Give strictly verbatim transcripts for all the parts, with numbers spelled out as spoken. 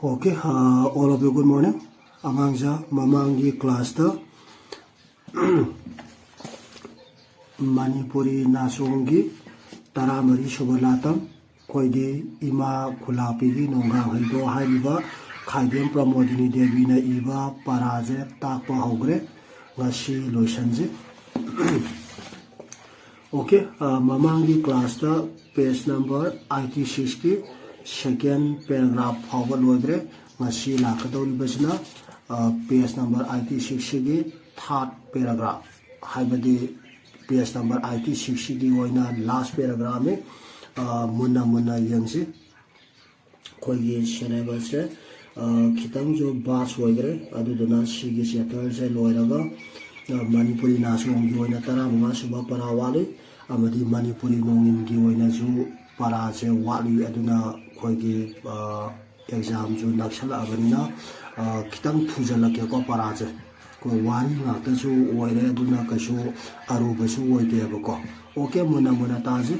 Okay, uh, all of you, good morning. ꯑꯉꯥꯡꯁꯥ, ꯃꯃꯥꯡꯒꯤ classꯇ ꯃꯅꯤꯄꯨꯔꯤ ꯅꯥꯆꯣꯡꯒꯤ ꯇꯔꯥꯃꯔꯤ ꯁꯨꯕ ꯂꯥꯇꯝ, ꯑꯩꯈꯣꯏꯒꯤ ꯏꯃꯥ ꯈꯨꯂꯥꯛꯄꯤꯒꯤ ꯅꯣꯡꯒꯥꯡ ꯍꯩꯗꯣ ꯍꯥꯏꯔꯤꯕ ꯈꯥꯏꯗꯦꯝ ꯄ꯭ꯔꯃꯣꯗꯤꯅꯤ ꯗꯦꯕꯤꯅ ꯏꯕ ꯄꯔꯥꯁꯦ ꯇꯥꯛꯄ ꯍꯧꯈ꯭ꯔꯦ꯫ ꯉꯁꯤ ꯂꯣꯏꯁꯟꯁꯤ꯫ Okay, ꯑ, ꯃꯃꯥꯡꯒꯤ classꯇ page number eighty sixꯀꯤ second paragraph ꯐꯥꯎꯕ ꯂꯣꯏꯈ꯭ꯔꯦ꯫ ꯉꯁꯤ ꯂꯥꯛꯀꯗꯧꯔꯤꯕꯁꯤꯅ, ꯑ, page number eighty sixꯁꯤꯒꯤ third paragraph, ꯍꯥꯏꯕꯗꯤ page number eighty sixꯁꯤꯒꯤ ꯑꯣꯏꯅ last paragraphꯅꯤ꯫ ꯑ, ꯃꯨꯟꯅ ꯃꯨꯟꯅ ꯌꯦꯡꯁꯤ꯫ ꯑꯩꯈꯣꯏꯒꯤ syllabusꯁꯦ, ꯑ, ꯈꯤꯇꯪꯁꯨ vast ꯑꯣꯏꯈ꯭ꯔꯦ꯫ ꯑꯗꯨꯗꯨꯅ ꯁꯤꯒꯤ chapterꯁꯦ ꯂꯣꯏꯔꯒ, ꯑ, ꯃꯅꯤꯄꯨꯔꯤ ꯅꯥꯆꯣꯡꯒꯤ ꯑꯣꯏꯅ ꯇꯔꯥꯃꯉꯥ ꯁꯨꯕ ꯄꯔꯥ ꯋꯥꯠꯂꯤ, ꯑꯃꯗꯤ ꯃꯅꯤꯄꯨꯔꯤ ꯅꯣꯡꯏꯟꯒꯤ ꯑꯣꯏꯅꯁꯨ ꯄꯔꯥꯁꯦ ꯋꯥꯠꯂꯤ꯫ ꯑꯗꯨꯅ ꯑꯩꯈꯣꯏꯒꯤ, ꯑ, examꯁꯨ ꯅꯛꯁꯜꯂꯛꯑꯕꯅꯤꯅ, ꯑ, ꯈꯤꯇꯪ ꯊꯨꯖꯜꯂꯛꯀꯦꯀꯣ ꯄꯔꯥꯁꯦ꯫ ꯑꯩꯈꯣꯏ ꯋꯥꯔꯤ ꯉꯥꯛꯇꯁꯨ ꯑꯣꯏꯔꯦ, ꯑꯗꯨꯅ ꯀꯩꯁꯨ ꯑꯔꯨꯕꯁꯨ ꯑꯣꯏꯗꯦꯕꯀꯣ꯫ Okay, ꯃꯨꯟꯅ ꯃꯨꯟꯅ ꯇꯥꯁꯤ꯫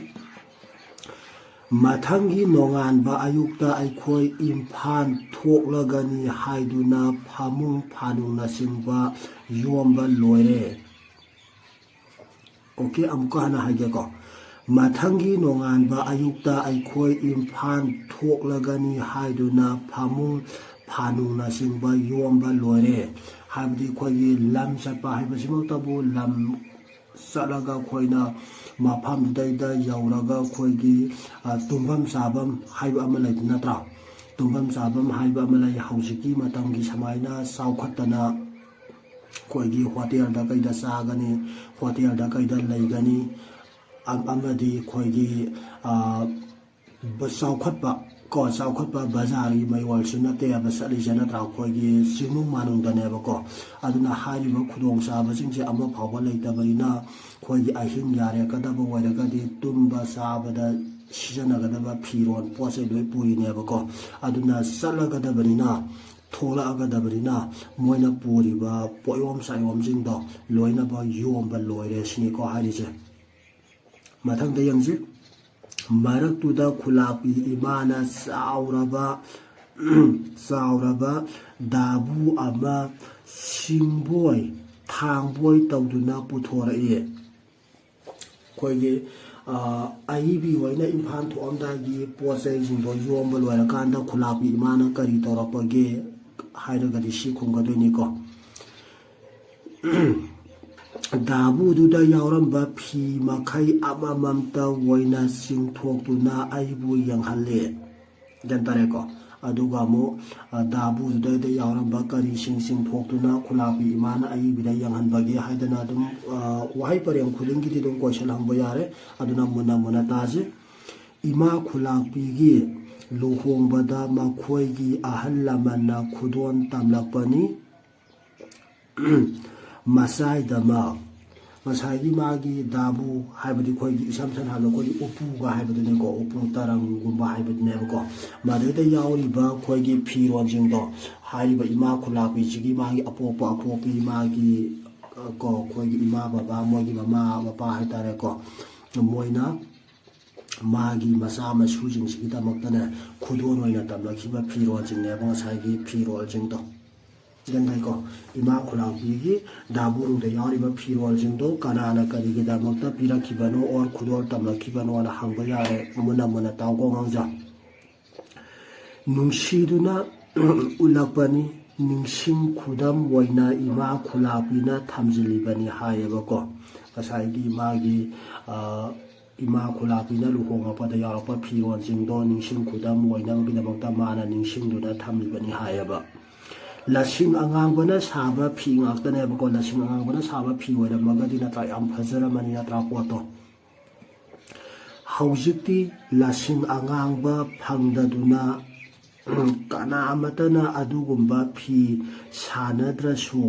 ꯃꯊꯪꯒꯤ ꯅꯣꯡꯉꯥꯟꯕ ꯑꯌꯨꯛꯇ ꯑꯩꯈꯣꯏ ꯏꯝꯐꯥꯜ ꯊꯣꯛꯂꯒꯅꯤ ꯍꯥꯏꯗꯨꯅ ꯐꯃꯨꯡ ꯐꯥꯅꯨꯡꯅꯆꯤꯡꯕ ꯌꯣꯝꯕ ꯂꯣꯏꯔꯦ꯫ Okay, ꯑꯃꯨꯛꯀ ꯍꯟꯅ ꯍꯥꯏꯒꯦꯀꯣ꯫ ꯃꯊꯪꯒꯤ ꯅꯣꯡꯉꯥꯟꯕ ꯑꯌꯨꯛꯇ ꯑꯩꯈꯣꯏ ꯏꯝꯐꯥꯜ ꯊꯣꯛꯂꯒꯅꯤ ꯍꯥꯏꯗꯨꯅ ꯐꯃꯨꯡ ꯐꯥꯅꯨꯡꯅꯆꯤꯡꯕ ꯌꯣꯝꯕ ꯂꯣꯏꯔꯦ꯫ ꯍꯥꯏꯕꯗꯤ ꯑꯩꯈꯣꯏꯒꯤ ꯂꯝ ꯆꯠꯄ ꯍꯥꯏꯕꯁꯤꯃꯛꯇꯕꯨ ꯂꯝ ꯆꯠꯂꯒ ꯑꯩꯈꯣꯏꯅ ꯃꯐꯝꯗꯨꯗꯩꯗ ꯌꯧꯔꯒ ꯑꯩꯈꯣꯏꯒꯤ, ꯑ, ꯇꯨꯝꯐꯝ ꯆꯥꯐꯝ ꯍꯥꯏꯕ ꯑꯃ ꯂꯩꯕ ꯅꯠꯇ꯭ꯔꯥ? ꯇꯨꯝꯐꯝ ꯆꯥꯐꯝ ꯍꯥꯏꯕ ꯑꯃ ꯂꯩ꯫ ꯍꯧꯖꯤꯛꯀꯤ ꯃꯇꯝꯒꯤ ꯁꯨꯃꯥꯏꯅ ꯆꯥꯎꯈꯠꯇꯅ ꯑꯩꯈꯣꯏꯒꯤ hotelꯗ ꯀꯩꯗ ꯆꯥꯒꯅꯤ, hotelꯗ ꯀꯩꯗ ꯂꯩꯒꯅꯤ, ꯑ-, ꯑꯃꯗꯤ ꯑꯩꯈꯣꯏꯒꯤ, ꯑ, ꯕ-, ꯆꯥꯎꯈꯠꯄ ꯀꯣ, ꯆꯥꯎꯈꯠꯄ ꯕꯖꯥꯔꯒꯤ ꯃꯌꯣꯜꯁꯨ ꯅꯠꯇꯦꯕ ꯆꯠꯂꯤꯁꯦ ꯅꯠꯇ꯭ꯔꯥ? ꯑꯩꯈꯣꯏꯒꯤ ꯆꯤꯡꯅꯨꯡ ꯃꯥꯅꯨꯡꯗꯅꯦꯕꯀꯣ꯫ ꯑꯗꯨꯅ ꯍꯥꯏꯔꯤꯕ ꯈꯨꯗꯣꯡꯆꯥꯕꯁꯤꯡꯁꯦ ꯑꯃ ꯐꯥꯎꯕ ꯂꯩꯇꯕꯅꯤꯅ ꯑꯩꯈꯣꯏꯒꯤ ꯑꯍꯤꯡ ꯌꯥꯔꯦꯛꯀꯗꯕ ꯑꯣꯏꯔꯒꯗꯤ ꯇꯨꯝꯕ ꯆꯥꯕꯗ ꯁꯤꯖꯤꯟꯅꯒꯗꯕ ꯐꯤꯔꯣꯜ ꯄꯣꯠ ꯆꯩ ꯂꯣꯏ ꯄꯨꯔꯤꯅꯦꯕꯀꯣ꯫ ꯑꯗꯨꯅ ꯆꯠꯂꯒꯗꯕꯅꯤꯅ, ꯊꯣꯛꯂꯛꯑꯒꯗꯕꯅꯤꯅ ꯃꯣꯏꯅ ꯄꯨꯔꯤꯕ ꯄꯣꯠꯌꯣꯝ ꯆꯥꯌꯣꯝꯁꯤꯡꯗꯣ ꯂꯣꯏꯅꯃꯛ ꯌꯣꯝꯕ ꯂꯣꯏꯔꯦ ꯁꯤꯅꯤꯀꯣ ꯍꯥꯏꯔꯤꯁꯦ꯫ ꯃꯊꯪꯗ ꯌꯦꯡꯁꯤ꯫ ꯃꯔꯛꯇꯨꯗ ꯈꯨꯂꯥꯛꯄꯤ ꯏꯃꯥꯅ ꯆꯥꯎꯔꯕ ꯆꯥꯎꯔꯕ ꯗꯥꯕꯨ ꯑꯃ ꯁꯤꯡꯕꯣꯏ ꯊꯥꯡꯕꯣꯏ ꯇꯧꯗꯨꯅ ꯄꯨꯊꯣꯔꯛꯏ꯫ ꯑꯩꯈꯣꯏꯒꯤ ꯑꯏꯕꯤ ꯍꯣꯏꯅ ꯏꯝꯐꯥꯜ ꯊꯣꯛꯑꯝꯗꯥꯏꯒꯤ ꯄꯣꯠ ꯆꯩꯁꯤꯡꯗꯣ ꯌꯣꯝꯕ ꯂꯣꯏꯔꯀꯥꯟꯗ ꯈꯨꯂꯥꯛꯄꯤ ꯏꯃꯥꯅ ꯀꯔꯤ ꯇꯧꯔꯛꯄꯒꯦ ꯍꯥꯏꯔꯒꯗꯤ ꯁꯤ ꯈꯨꯝꯒꯗꯣꯏꯅꯤꯀꯣ꯫ ꯗꯥꯕꯨꯗꯨꯗ ꯌꯥꯎꯔꯝꯕ ꯐꯤ ꯃꯈꯩ ꯑꯃꯃꯝꯇ ꯑꯣꯏꯅ ꯆꯤꯡꯊꯣꯛꯇꯨꯅ ꯑꯩꯕꯨ ꯌꯦꯡꯍꯜꯂꯦ꯫ ꯒ꯭ꯌꯥꯟ ꯇꯥꯔꯦꯀꯣ? ꯑꯗꯨꯒ ꯑꯃꯨꯛ ꯗꯥꯕꯨꯗꯨꯗ ꯌꯥꯎꯔꯝꯕ ꯀꯔꯤꯁꯤꯡ ꯆꯤꯡꯊꯣꯛꯇꯨꯅ ꯈꯨꯂꯥꯛꯄꯤ ꯏꯃꯥꯅ ꯑꯏꯕꯤꯗ ꯌꯦꯡꯍꯟꯕꯒꯦ ꯍꯥꯏꯗꯅ ꯑꯗꯨꯝ ꯋꯥꯍꯩ ꯄꯔꯦꯡ ꯈꯨꯗꯤꯡꯒꯤꯗꯤ ꯑꯗꯨꯝ ꯀꯣꯏꯁꯟ ꯍꯪꯕ ꯌꯥꯔꯦ꯫ ꯑꯗꯨꯅ ꯃꯨꯟꯅ ꯃꯨꯟꯅ ꯇꯥꯁꯤ꯫ ꯏꯃꯥ ꯈꯨꯂꯥꯛꯄꯤꯒꯤ ꯂꯨꯍꯣꯡꯕꯗ ꯃꯈꯣꯏꯒꯤ ꯑꯍꯜ ꯂꯃꯟꯅ ꯈꯨꯗꯣꯜ ꯇꯝꯂꯛꯄꯅꯤ꯫ ꯃꯆꯥꯏꯗꯃꯛ ꯉꯁꯥꯏꯒꯤ ꯃꯥꯒꯤ ꯗꯥꯕꯨ ꯍꯥꯏꯕꯗꯤ ꯑꯩꯈꯣꯏꯒꯤ ꯏꯁꯝ ꯁꯝꯅ ꯍꯥꯏꯔꯕꯗ ꯑꯩꯈꯣꯏꯒꯤ ꯎꯄꯨꯒ ꯍꯥꯏꯕꯗꯨꯅꯤꯀꯣ, ꯎꯄꯨ ꯇꯔꯪꯒꯨꯝꯕ ꯍꯥꯏꯕꯗꯨꯅꯦꯕꯀꯣ꯫ ꯃꯗꯩꯗ ꯌꯥꯎꯔꯤꯕ ꯑꯩꯈꯣꯏꯒꯤ ꯐꯤꯔꯣꯜꯁꯤꯡꯗꯣ, ꯍꯥꯏꯔꯤꯕ ꯏꯃꯥ ꯈꯨꯂꯥꯛꯄꯤꯁꯤꯒꯤ ꯃꯥꯒꯤ ꯑꯄꯣꯛꯄ ꯑꯄꯣꯛꯄꯤ ꯃꯥꯒꯤ ꯀꯣ ꯑꯩꯈꯣꯏꯒꯤ ꯏꯃꯥ ꯕꯕꯥ ꯃꯣꯏꯒꯤ ꯃꯃꯥ ꯃꯄꯥ ꯍꯥꯏꯇꯥꯔꯦꯀꯣ, ꯃꯣꯏꯅ ꯃꯥꯒꯤ ꯃꯆꯥ ꯃꯁꯨꯁꯤꯡꯁꯤꯒꯤꯗꯃꯛꯇꯅꯦ ꯈꯨꯗꯣꯜ ꯑꯣꯏꯅ ꯇꯝꯂꯛꯈꯤꯕ ꯐꯤꯔꯣꯜꯁꯤꯡꯅꯦꯕ ꯉꯁꯥꯏꯒꯤ ꯐꯤꯔꯣꯜꯁꯤꯡꯗꯣ꯫ ꯒ꯭ꯌꯥꯟ ꯇꯥꯏꯀꯣ? ꯏꯃꯥ ꯈꯨꯂꯥꯛꯄꯤꯒꯤ ꯗꯥꯕꯨꯡꯗ ꯌꯥꯎꯔꯤꯕ ꯐꯤꯔꯣꯜꯁꯤꯡꯗꯣ ꯀꯅꯥꯅ ꯀꯔꯤꯒꯤꯗꯃꯛꯇ ꯄꯤꯔꯛꯈꯤꯕꯅꯣ or ꯈꯨꯗꯣꯜ ꯇꯝꯂꯛꯈꯤꯕꯅꯣꯅ ꯍꯪꯕ ꯌꯥꯔꯦ꯫ ꯃꯨꯟꯅ ꯃꯨꯟꯅ ꯇꯥꯎꯀꯣ ꯑꯉꯥꯡꯁꯥ꯫ ꯅꯨꯡꯁꯤꯗꯨꯅ ꯎꯠꯂꯛꯄꯅꯤ꯫ ꯅꯤꯡꯁꯤꯡ ꯈꯨꯗꯝ ꯑꯣꯏꯅ ꯏꯃꯥ ꯈꯨꯂꯥꯛꯄꯤꯅ ꯊꯝꯖꯤꯜꯂꯤꯕꯅꯤ ꯍꯥꯏꯌꯦꯕꯀꯣ꯫ ꯉꯁꯥꯏꯒꯤ ꯃꯥꯒꯤ ꯏꯃꯥ ꯈꯨꯂꯥꯛꯄꯤꯅ ꯂꯨꯍꯣꯡꯉꯛꯄꯗ ꯌꯥꯎꯔꯛꯄ ꯐꯤꯔꯣꯜꯁꯤꯡꯗꯣ ꯅꯤꯡꯁꯤꯡ ꯈꯨꯗꯝ ꯑꯣꯏꯅꯕꯒꯤꯗꯃꯛꯇ ꯃꯥꯅ ꯅꯤꯡꯁꯤꯡꯗꯨꯅ ꯊꯝꯂꯤꯕꯅꯤ ꯍꯥꯏꯌꯦꯕ꯫ ꯂꯁꯤꯡ ꯑꯉꯥꯡꯕꯅ ꯁꯥꯕ ꯐꯤ ꯉꯥꯛꯇꯅꯦꯕꯀꯣ꯫ ꯂꯁꯤꯡ ꯑꯉꯥꯡꯕꯅ ꯁꯥꯕ ꯐꯤ ꯑꯣꯏꯔꯝꯃꯒꯗꯤ ꯅꯠꯇ꯭ꯔꯥ ꯌꯥꯝ ꯐꯖꯔꯝꯃꯅꯤ ꯅꯠꯇ꯭ꯔꯥ ꯄꯣꯠꯇꯣ꯫ ꯍꯧꯖꯤꯛꯇꯤ ꯂꯁꯤꯡ ꯑꯉꯥꯡꯕ ꯐꯪꯗꯗꯨꯅ ꯀꯅꯥ ꯑꯃꯠꯇꯅ ꯑꯗꯨꯒꯨꯝꯕ ꯐꯤ ꯁꯥꯅꯗ꯭ꯔꯁꯨ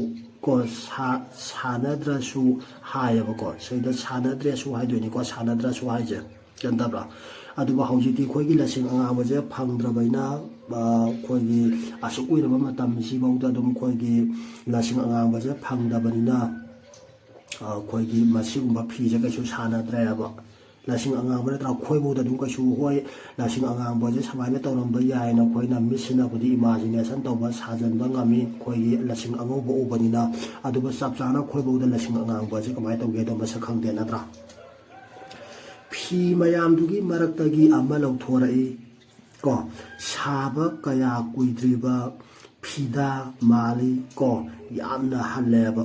ꯀꯣ, ꯁꯥ-, ꯁꯥꯅꯗ꯭ꯔꯁꯨ ꯍꯥꯏꯌꯦꯕꯀꯣ꯫ ꯁꯤꯗ ꯁꯥꯅꯗ꯭ꯔꯦꯁꯨ ꯍꯥꯏꯗꯣꯏꯅꯤꯀꯣ, ꯁꯥꯅꯗ꯭ꯔꯁꯨ ꯍꯥꯏꯁꯦ꯫ ꯒ꯭ꯌꯥꯟ ꯇꯥꯕ꯭ꯔꯥ? ꯑꯗꯨꯕꯨ ꯍꯧꯖꯤꯛꯇꯤ ꯑꯩꯈꯣꯏꯒꯤ ꯂꯁꯤꯡ ꯑꯉꯥꯡꯕꯁꯦ ꯐꯪꯗ꯭ꯔꯕꯅꯤꯅ, ꯑ, ꯑꯩꯈꯣꯏꯒꯤ ꯑꯁꯨꯛ ꯀꯨꯏꯔꯕ ꯃꯇꯝꯁꯤꯐꯥꯎꯗ ꯑꯗꯨꯝ ꯑꯩꯈꯣꯏꯒꯤ ꯂꯁꯤꯡ ꯑꯉꯥꯡꯕꯁꯦ ꯐꯪꯗꯕꯅꯤꯅ, ꯑ, ꯑꯩꯈꯣꯏꯒꯤ ꯃꯁꯤꯒꯨꯝꯕ ꯐꯤꯁꯦ ꯀꯩꯁꯨ ꯁꯥꯅꯗ꯭ꯔꯦꯕ꯫ ꯂꯁꯤꯡ ꯑꯉꯥꯡꯕ ꯅꯠꯇ꯭ꯔꯥ? ꯑꯩꯈꯣꯏꯐꯥꯎꯗ ꯑꯗꯨꯝ ꯀꯩꯁꯨ, ꯍꯣꯏ, ꯂꯁꯤꯡ ꯑꯉꯥꯡꯕꯁꯦ ꯁꯨꯃꯥꯏꯅ ꯇꯧꯔꯝꯕ ꯌꯥꯏꯅ ꯑꯩꯈꯣꯏꯅ ꯃꯤꯠꯁꯤꯅꯕꯨꯗꯤ ꯏꯃꯥꯖꯤꯅꯦꯁꯟ ꯇꯧꯕ, ꯁꯥꯖꯟꯕ ꯉꯝꯃꯤ, ꯑꯩꯈꯣꯏꯒꯤ ꯂꯁꯤꯡ ꯑꯉꯧꯕ ꯎꯕꯅꯤꯅ꯫ ꯑꯗꯨꯒ ꯆꯞ ꯆꯥꯅ ꯑꯩꯈꯣꯏꯐꯥꯎꯗ ꯂꯁꯤꯡ ꯑꯉꯥꯡꯕꯁꯦ ꯀꯃꯥꯏꯅ ꯇꯧꯒꯦꯗꯣ ꯃꯁꯛ ꯈꯪꯗꯦ, ꯅꯠꯇ꯭ꯔꯥ? ꯐꯤ ꯃꯌꯥꯝꯗꯨꯒꯤ ꯃꯔꯛꯇꯒꯤ ꯑꯃ ꯂꯧꯊꯣꯔꯛꯏ ꯀꯣ꯫ ꯁꯥꯕ ꯀꯌꯥ ꯀꯨꯏꯗ꯭ꯔꯤꯕ ꯐꯤꯗꯥ ꯃꯥꯜꯂꯤ ꯀꯣ꯫ ꯌꯥꯝꯅ ꯍꯜꯂꯦꯕ꯫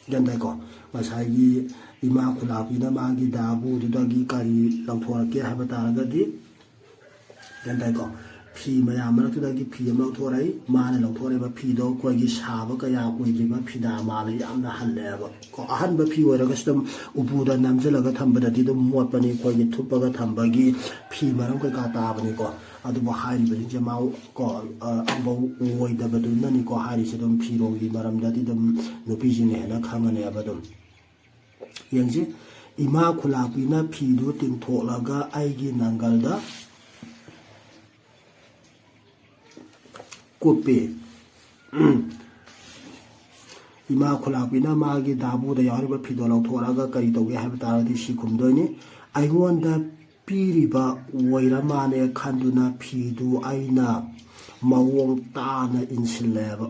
ꯒ꯭ꯌꯥꯟ ꯇꯥꯏꯀꯣ? ꯉꯁꯥꯏꯒꯤ ꯏꯃꯥ ꯈꯨꯂꯥꯛꯄꯤꯅ ꯃꯥꯒꯤ ꯗꯥꯕꯨꯗꯨꯗꯒꯤ ꯀꯔꯤ ꯂꯧꯊꯣꯔꯛꯀꯦ ꯍꯥꯏꯕ ꯇꯥꯔꯒꯗꯤ, ꯒ꯭ꯌꯥꯟ ꯇꯥꯏꯀꯣ? ꯐꯤ ꯃꯌꯥꯝ ꯃꯔꯛꯇꯨꯗꯒꯤ ꯐꯤ ꯑꯃ ꯂꯧꯊꯣꯔꯛꯏ꯫ ꯃꯥꯅ ꯂꯧꯊꯣꯔꯛꯏꯕ ꯐꯤꯗꯣ ꯑꯩꯈꯣꯏꯒꯤ ꯁꯥꯕ ꯀꯌꯥ ꯀꯨꯏꯗ꯭ꯔꯤꯕ ꯐꯤꯗꯥ ꯃꯥꯜꯂꯦ, ꯌꯥꯝꯅ ꯍꯜꯂꯦꯕ ꯀꯣ꯫ ꯑꯍꯟꯕ ꯐꯤ ꯑꯣꯏꯔꯒꯁꯨ ꯑꯗꯨꯝ ꯎꯄꯨꯗ ꯅꯝꯁꯤꯜꯂꯒ ꯊꯝꯕꯗꯗꯤ ꯑꯗꯨꯝ ꯃꯣꯠꯄꯅꯤ, ꯑꯩꯈꯣꯏꯒꯤ ꯊꯨꯞꯄꯒ ꯊꯝꯕꯒꯤ ꯐꯤ ꯃꯔꯝ ꯀꯩꯀꯥ ꯇꯥꯕꯅꯤꯀꯣ꯫ ꯑꯗꯨꯕꯨ ꯍꯥꯏꯔꯤꯕꯁꯤꯡꯁꯦ ꯃꯥ ꯀꯣ, ꯑ, ꯑꯝꯕꯧ ꯑꯣꯏꯗꯕꯗꯨꯅꯅꯤꯀꯣ ꯍꯥꯏꯔꯤꯁꯦ꯫ ꯑꯗꯨꯝ ꯐꯤꯔꯣꯜꯒꯤ ꯃꯔꯝꯗꯗꯤ ꯑꯗꯨꯝ ꯅꯨꯄꯤꯁꯤꯡꯅ ꯍꯦꯟꯅ ꯈꯪꯉꯅꯦꯕ꯫ ꯑꯗꯨꯝ ꯌꯦꯡꯁꯤ, ꯏꯃꯥ ꯈꯨꯂꯥꯛꯄꯤꯅ ꯐꯤꯗꯨ ꯇꯤꯡꯊꯣꯛꯂꯒ ꯑꯩꯒꯤ ꯅꯪꯒꯜꯗ ꯀꯨꯞꯄꯤ꯫ ꯏꯃꯥ ꯈꯨꯂꯥꯛꯄꯤꯅ ꯃꯥꯒꯤ ꯗꯥꯕꯨꯗ ꯌꯥꯎꯔꯤꯕ ꯐꯤꯗꯣ ꯂꯧꯊꯣꯛꯂꯒ ꯀꯔꯤ ꯇꯧꯒꯦ ꯍꯥꯏꯕ ꯇꯥꯔꯒꯗꯤ ꯁꯤ ꯈꯨꯝꯗꯣꯏꯅꯤ: "ꯑꯩꯉꯣꯟꯗ ꯄꯤꯔꯤꯕ ꯑꯣꯏꯔ ꯃꯥꯜꯂꯦ ꯈꯟꯗꯨꯅ ꯐꯤꯗꯨ ꯑꯩꯅ ꯃꯑꯣꯡ ꯇꯥꯅ ꯏꯟꯁꯤꯜꯂꯦꯕ"꯫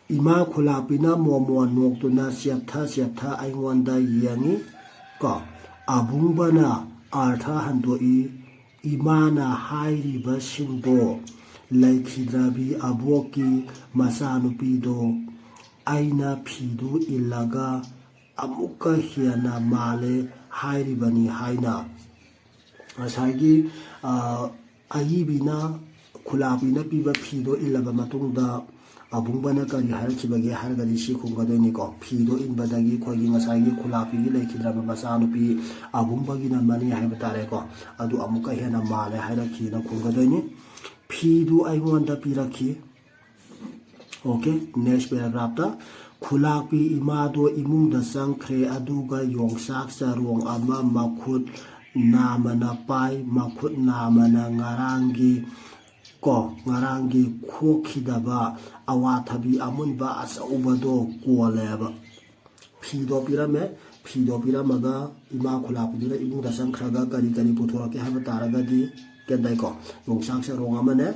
ꯏꯃꯥ ꯈꯨꯂꯥꯛꯄꯤꯅ ꯃꯣꯃꯣꯟ ꯅꯣꯛꯇꯨꯅ ꯆꯦꯞꯊ ꯆꯦꯞꯊ ꯑꯩꯉꯣꯟꯗ ꯌꯦꯡꯉꯤ ꯀꯣ꯫ ꯑꯕꯨꯡꯕꯅ ꯑꯥꯔꯊ ꯍꯟꯗꯣꯛꯏ꯫ ꯏꯃꯥꯅ ꯍꯥꯏꯔꯤꯕꯁꯤꯡꯗꯣ ꯂꯩꯈꯤꯗ꯭ꯔꯕꯤ ꯑꯕꯣꯛꯀꯤ ꯃꯆꯥꯅꯨꯄꯤꯗꯣ ꯑꯩꯅ ꯐꯤꯗꯨ ꯏꯜꯂꯒ ꯑꯃꯨꯛꯀ ꯍꯦꯟꯅ ꯃꯥꯜꯂꯦ ꯍꯥꯏꯔꯤꯕꯅꯤ ꯍꯥꯏꯅ꯫ ꯉꯁꯥꯏꯒꯤ, ꯑ, ꯑꯏꯕꯤꯅ, ꯈꯨꯂꯥꯛꯄꯤꯅ ꯄꯤꯕ ꯐꯤꯗꯣ ꯏꯜꯂꯕ ꯃꯇꯨꯡꯗ ꯑꯕꯨꯡꯕꯅ ꯀꯔꯤ ꯍꯥꯏꯔꯛꯈꯤꯕꯒꯦ ꯍꯥꯏꯔꯒꯗꯤ ꯁꯤ ꯈꯨꯝꯒꯗꯣꯏꯅꯤꯀꯣ꯫ ꯐꯤꯗꯣ ꯏꯟꯕꯗꯒꯤ ꯑꯩꯈꯣꯏꯒꯤ ꯉꯁꯥꯏꯒꯤ ꯈꯨꯂꯥꯛꯄꯤꯒꯤ ꯂꯩꯈꯤꯗ꯭ꯔꯕ ꯃꯆꯥꯅꯨꯄꯤ ꯑꯕꯨꯡꯕꯒꯤꯅ ꯃꯅꯦ ꯍꯥꯏꯕ ꯇꯥꯔꯦꯀꯣ꯫ ꯑꯗꯨ ꯑꯃꯨꯛꯀ ꯍꯦꯟꯅ ꯃꯥꯜꯂꯦ ꯍꯥꯏꯔꯛꯈꯤꯅ ꯈꯨꯝꯒꯗꯣꯏꯅꯤ꯫ ꯐꯤꯗꯨ ꯑꯩꯉꯣꯟꯗ ꯄꯤꯔꯛꯈꯤ꯫ Okay, next paragraphꯇ, ꯈꯨꯂꯥꯛꯄꯤ ꯏꯃꯥꯗꯣ ꯏꯃꯨꯡꯗ ꯆꯪꯈ꯭ꯔꯦ, ꯑꯗꯨꯒ ꯌꯣꯡꯆꯥꯛ ꯆꯔꯣꯡ ꯑꯃ ꯃꯈꯨꯠ ꯅꯥꯝꯃꯅ ꯄꯥꯏ, ꯃꯈꯨꯠ ꯅꯥꯝꯃꯅ ꯉꯔꯥꯡꯒꯤ ꯀꯣ, ꯉꯔꯥꯡꯒꯤ ꯈꯣꯛꯈꯤꯗꯕ ꯑꯋꯥꯊꯕꯤ ꯑꯃꯨꯟꯕ ꯑꯆꯧꯕꯗꯣ ꯀꯣꯜꯂꯦꯕ꯫ ꯐꯤꯗꯣ ꯄꯤꯔꯝꯃꯦ, ꯐꯤꯗꯣ ꯄꯤꯔꯝꯃꯒ ꯏꯃꯥ ꯈꯨꯂꯥꯛꯄꯤꯗꯨꯅ ꯏꯃꯨꯡꯗ ꯆꯪꯈ꯭ꯔꯒ ꯀꯔꯤ ꯀꯔꯤ ꯄꯨꯊꯣꯔꯛꯀꯦ ꯍꯥꯏꯕ ꯇꯥꯔꯒꯗꯤ, ꯀꯦꯟꯗꯥꯏꯀꯣ, ꯌꯣꯡꯆꯥꯛ ꯆꯔꯣꯡ ꯑꯃꯅꯦ,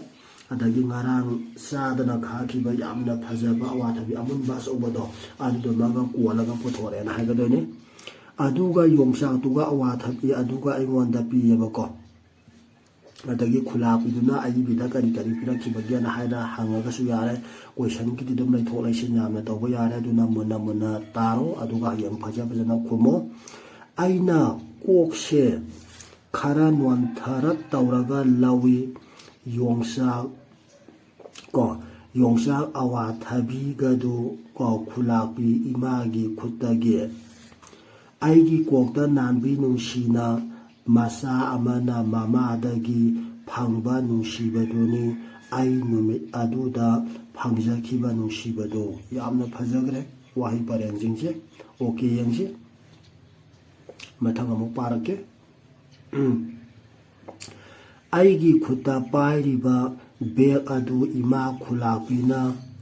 ꯑꯗꯒꯤ ꯉꯔꯥꯡ ꯆꯥꯗꯅ ꯈꯥꯛꯈꯤꯕ ꯌꯥꯝꯅ ꯐꯖꯕ ꯑꯋꯥꯊꯕꯤ ꯑꯃꯨꯟꯕ ꯑꯆꯧꯕꯗꯣ, ꯑꯗꯨꯗꯨꯃꯒ ꯀꯣꯜꯂꯒ ꯄꯨꯊꯣꯔꯛꯑꯦꯅ ꯍꯥꯏꯒꯗꯣꯏꯅꯤ꯫ ꯑꯗꯨꯒ ꯌꯣꯡꯆꯥꯛꯇꯨꯒ ꯑꯋꯥꯊꯕꯤ ꯑꯗꯨꯒ ꯑꯩꯉꯣꯟꯗ ꯄꯤꯌꯦꯕꯀꯣ꯫ ꯑꯗꯒꯤ ꯈꯨꯂꯥꯛꯄꯤꯗꯨꯅ ꯑꯏꯕꯤꯗ ꯀꯔꯤ ꯀꯔꯤ ꯄꯤꯔꯛꯈꯤꯕꯒꯦꯅ ꯍꯥꯏꯅ ꯍꯪꯉꯒꯁꯨ ꯌꯥꯔꯦ꯫ ꯀꯣꯏꯁꯟꯒꯤꯗꯤ ꯑꯗꯨꯝ ꯂꯩꯊꯣꯛ ꯂꯩꯁꯤꯟ ꯌꯥꯝꯅ ꯇꯧꯕ ꯌꯥꯔꯦ꯫ ꯑꯗꯨꯅ ꯃꯨꯟꯅ ꯃꯨꯟꯅ ꯇꯥꯔꯣ, ꯑꯗꯨꯒ ꯍꯌꯦꯡ ꯐꯖ ꯐꯖꯅ ꯈꯨꯝꯃꯣ꯫ ꯑꯩꯅ ꯀꯣꯛꯁꯦ ꯈꯔ ꯅꯣꯟꯊꯔꯞ ꯇꯧꯔꯒ ꯂꯧꯏ꯫ ꯌꯣꯡꯆꯥꯛ ꯀꯣ, ꯌꯣꯡꯆꯥꯛ ꯑꯋꯥꯊꯕꯤꯒꯗꯨ ꯀꯣ, ꯈꯨꯂꯥꯛꯄꯤ ꯏꯃꯥꯒꯤ ꯈꯨꯠꯇꯒꯤ꯫ ꯑꯩꯒꯤ ꯀꯣꯛꯇ ꯅꯥꯟꯕꯤ ꯅꯨꯡꯁꯤꯅ ꯃꯆꯥ ꯑꯃꯅ ꯃꯃꯥꯗꯒꯤ ꯐꯪꯕ ꯅꯨꯡꯁꯤꯕꯗꯨꯅꯤ꯫ ꯑꯩ ꯅꯨꯃꯤꯠ ꯑꯗꯨꯗ ꯐꯪꯖꯈꯤꯕ ꯅꯨꯡꯁꯤꯕꯗꯨ꯫ ꯌꯥꯝꯅ ꯐꯖꯈ꯭ꯔꯦ ꯋꯥꯍꯩ ꯄꯔꯦꯡꯁꯤꯡꯁꯦ꯫ ꯑꯣꯀꯦ, ꯌꯦꯡꯁꯤ꯫ ꯃꯊꯪ ꯑꯃꯨꯛ ꯄꯥꯔꯛꯀꯦ꯫ ꯑꯩꯒꯤ ꯈꯨꯠꯇ ꯄꯥꯏꯔꯤꯕ ꯕꯦꯒ ꯑꯗꯨ ꯏꯃꯥ ꯈꯨꯂꯥꯛꯄꯤꯅ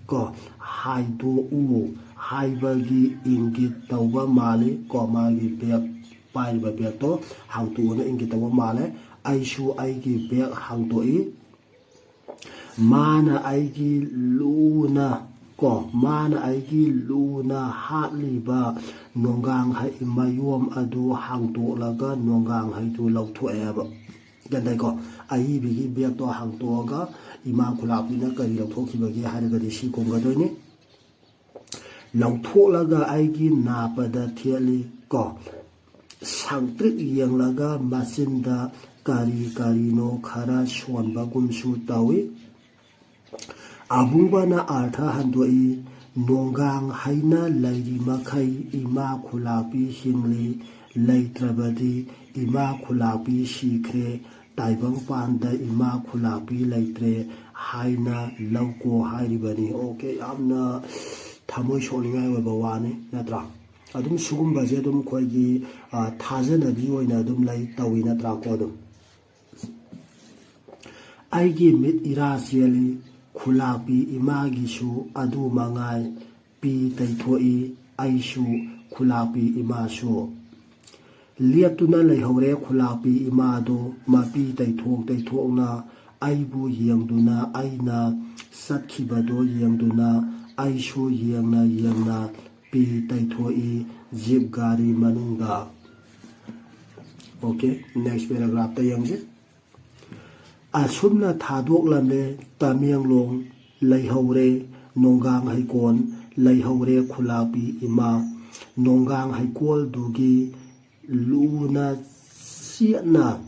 ꯀꯣ, "ꯍꯥꯏꯗꯣꯛꯎ" ꯍꯥꯏꯕꯒꯤ ꯏꯪꯒꯤꯠ ꯇꯧꯕ ꯃꯥꯜꯂꯤ ꯀꯣ꯫ ꯃꯥꯒꯤ ꯕꯦꯒ, ꯄꯥꯏꯔꯤꯕ ꯕꯦꯒꯇꯣ ꯍꯥꯡꯇꯣꯛꯑꯣꯅ ꯏꯪꯒꯤꯠ ꯇꯧꯕ ꯃꯥꯜꯂꯦ꯫ ꯑꯩꯁꯨ ꯑꯩꯒꯤ ꯕꯦꯒ ꯍꯥꯡꯗꯣꯛꯏ꯫ ꯃꯥꯅ ꯑꯩꯒꯤ ꯂꯨꯅ ꯀꯣ, ꯃꯥꯅ ꯑꯩꯒꯤ ꯂꯨꯅ ꯍꯥꯠꯂꯤꯕ ꯅꯣꯡꯒꯥꯡ ꯍꯩ ꯃꯌꯣꯝ ꯑꯗꯨ ꯍꯥꯡꯗꯣꯛꯂꯒ ꯅꯣꯡꯒꯥꯡ ꯍꯩꯗꯨ ꯂꯧꯊꯣꯛꯑꯦꯕ꯫ ꯒ꯭ꯌꯥꯟ ꯇꯥꯏꯀꯣ? ꯑꯏꯕꯤꯒꯤ ꯕꯦꯒꯇꯣ ꯍꯥꯡꯇꯣꯛꯑꯒ ꯏꯃꯥ ꯈꯨꯂꯥꯛꯄꯤꯅ ꯀꯔꯤ ꯂꯧꯊꯣꯛꯈꯤꯕꯒꯦ ꯍꯥꯏꯔꯒꯗꯤ ꯁꯤ ꯈꯨꯝꯒꯗꯣꯏꯅꯤ꯫ ꯂꯧꯊꯣꯛꯂꯒ ꯑꯩꯒꯤ ꯅꯥꯄꯗ ꯊꯦꯠꯂꯤ ꯀꯣ꯫ ꯁꯪꯇ꯭ꯔꯤꯛ ꯌꯦꯡꯂꯒ ꯃꯆꯤꯟꯗ ꯀꯔꯤ ꯀꯔꯤꯅꯣ ꯈꯔ ꯁꯣꯟꯕꯒꯨꯝꯁꯨ ꯇꯧꯏ꯫ ꯑꯕꯨꯡꯕꯅ ꯑꯥꯔꯊ ꯍꯟꯗꯣꯛꯏ, "ꯅꯣꯡꯒꯥꯡ ꯍꯩꯅ ꯂꯩꯔꯤ ꯃꯈꯩ ꯏꯃꯥ ꯈꯨꯂꯥꯛꯄꯤ ꯍꯤꯡꯂꯤ, ꯂꯩꯇ꯭ꯔꯕꯗꯤ ꯏꯃꯥ ꯈꯨꯂꯥꯛꯄꯤ ꯁꯤꯈ꯭ꯔꯦ, ꯇꯥꯏꯕꯪꯄꯥꯟꯗ ꯏꯃꯥ ꯈꯨꯂꯥꯛꯄꯤ ꯂꯩꯇ꯭ꯔꯦ ꯍꯥꯏꯅ ꯂꯧꯀꯣ" ꯍꯥꯏꯔꯤꯕꯅꯤ꯫ ꯑꯣꯀꯦ, ꯌꯥꯝꯅ ꯊꯃꯣꯏ ꯁꯣꯛꯅꯤꯡꯉꯥꯏ ꯑꯣꯏꯕ ꯋꯥꯅꯤ, ꯅꯠꯇ꯭ꯔꯥ? ꯑꯗꯨꯝ ꯁꯤꯒꯨꯝꯕꯁꯦ ꯑꯗꯨꯝ ꯑꯩꯈꯣꯏꯒꯤ, ꯑ, ꯊꯥꯖꯅꯕꯤ ꯑꯣꯏꯅ ꯑꯗꯨꯝ ꯂꯩ, ꯇꯧꯏ, ꯅꯠꯇ꯭ꯔꯥꯀꯣ? ꯑꯗꯨꯝ ꯑꯩꯒꯤ ꯃꯤꯠ ꯏꯔꯥ ꯆꯦꯜꯂꯤ, ꯈꯨꯂꯥꯛꯄꯤ ꯏꯃꯥꯒꯤꯁꯨ ꯑꯗꯨ ꯃꯉꯥꯏ꯫ ꯄꯤ ꯇꯩꯊꯣꯛꯏ, ꯑꯩꯁꯨ ꯈꯨꯂꯥꯛꯄꯤ ꯏꯃꯥꯁꯨ꯫ ꯂꯦꯞꯇꯨꯅ ꯂꯩꯍꯧꯔꯦ ꯈꯨꯂꯥꯛꯄꯤ ꯏꯃꯥꯗꯣ, ꯃꯄꯤ ꯇꯩꯊꯣꯛ ꯇꯩꯊꯣꯛꯅ ꯑꯩꯕꯨ ꯌꯦꯡꯗꯨꯅ, ꯑꯩꯅ ꯆꯠꯈꯤꯕꯗꯣ ꯌꯦꯡꯗꯨꯅ, ꯑꯩꯁꯨ ꯌꯦꯡꯅ ꯌꯦꯡꯅ ꯄꯤ ꯇꯩꯊꯣꯛꯏ ꯖꯤꯞ ꯒꯥꯔꯤ ꯃꯅꯨꯡꯗ꯫ ꯑꯣꯀꯦ, ꯅꯦꯛꯁ ꯄꯦꯔꯥꯒ꯭ꯔꯥꯐꯇ ꯌꯦꯡꯁꯤ꯫ ꯑꯁꯨꯝꯅ ꯊꯥꯗꯣꯛꯂꯝꯃꯦ ꯇꯃꯦꯡꯂꯣꯡ, ꯂꯩꯍꯧꯔꯦ ꯅꯣꯡꯒꯥꯡ ꯍꯩꯀꯣꯜ, ꯂꯩꯍꯧꯔꯦ ꯈꯨꯂꯥꯛꯄꯤ ꯏꯃꯥ꯫ ꯅꯣꯡꯒꯥꯡ ꯍꯩꯀꯣꯜꯗꯨꯒꯤ ꯂꯨꯅ ꯆꯦꯠꯅ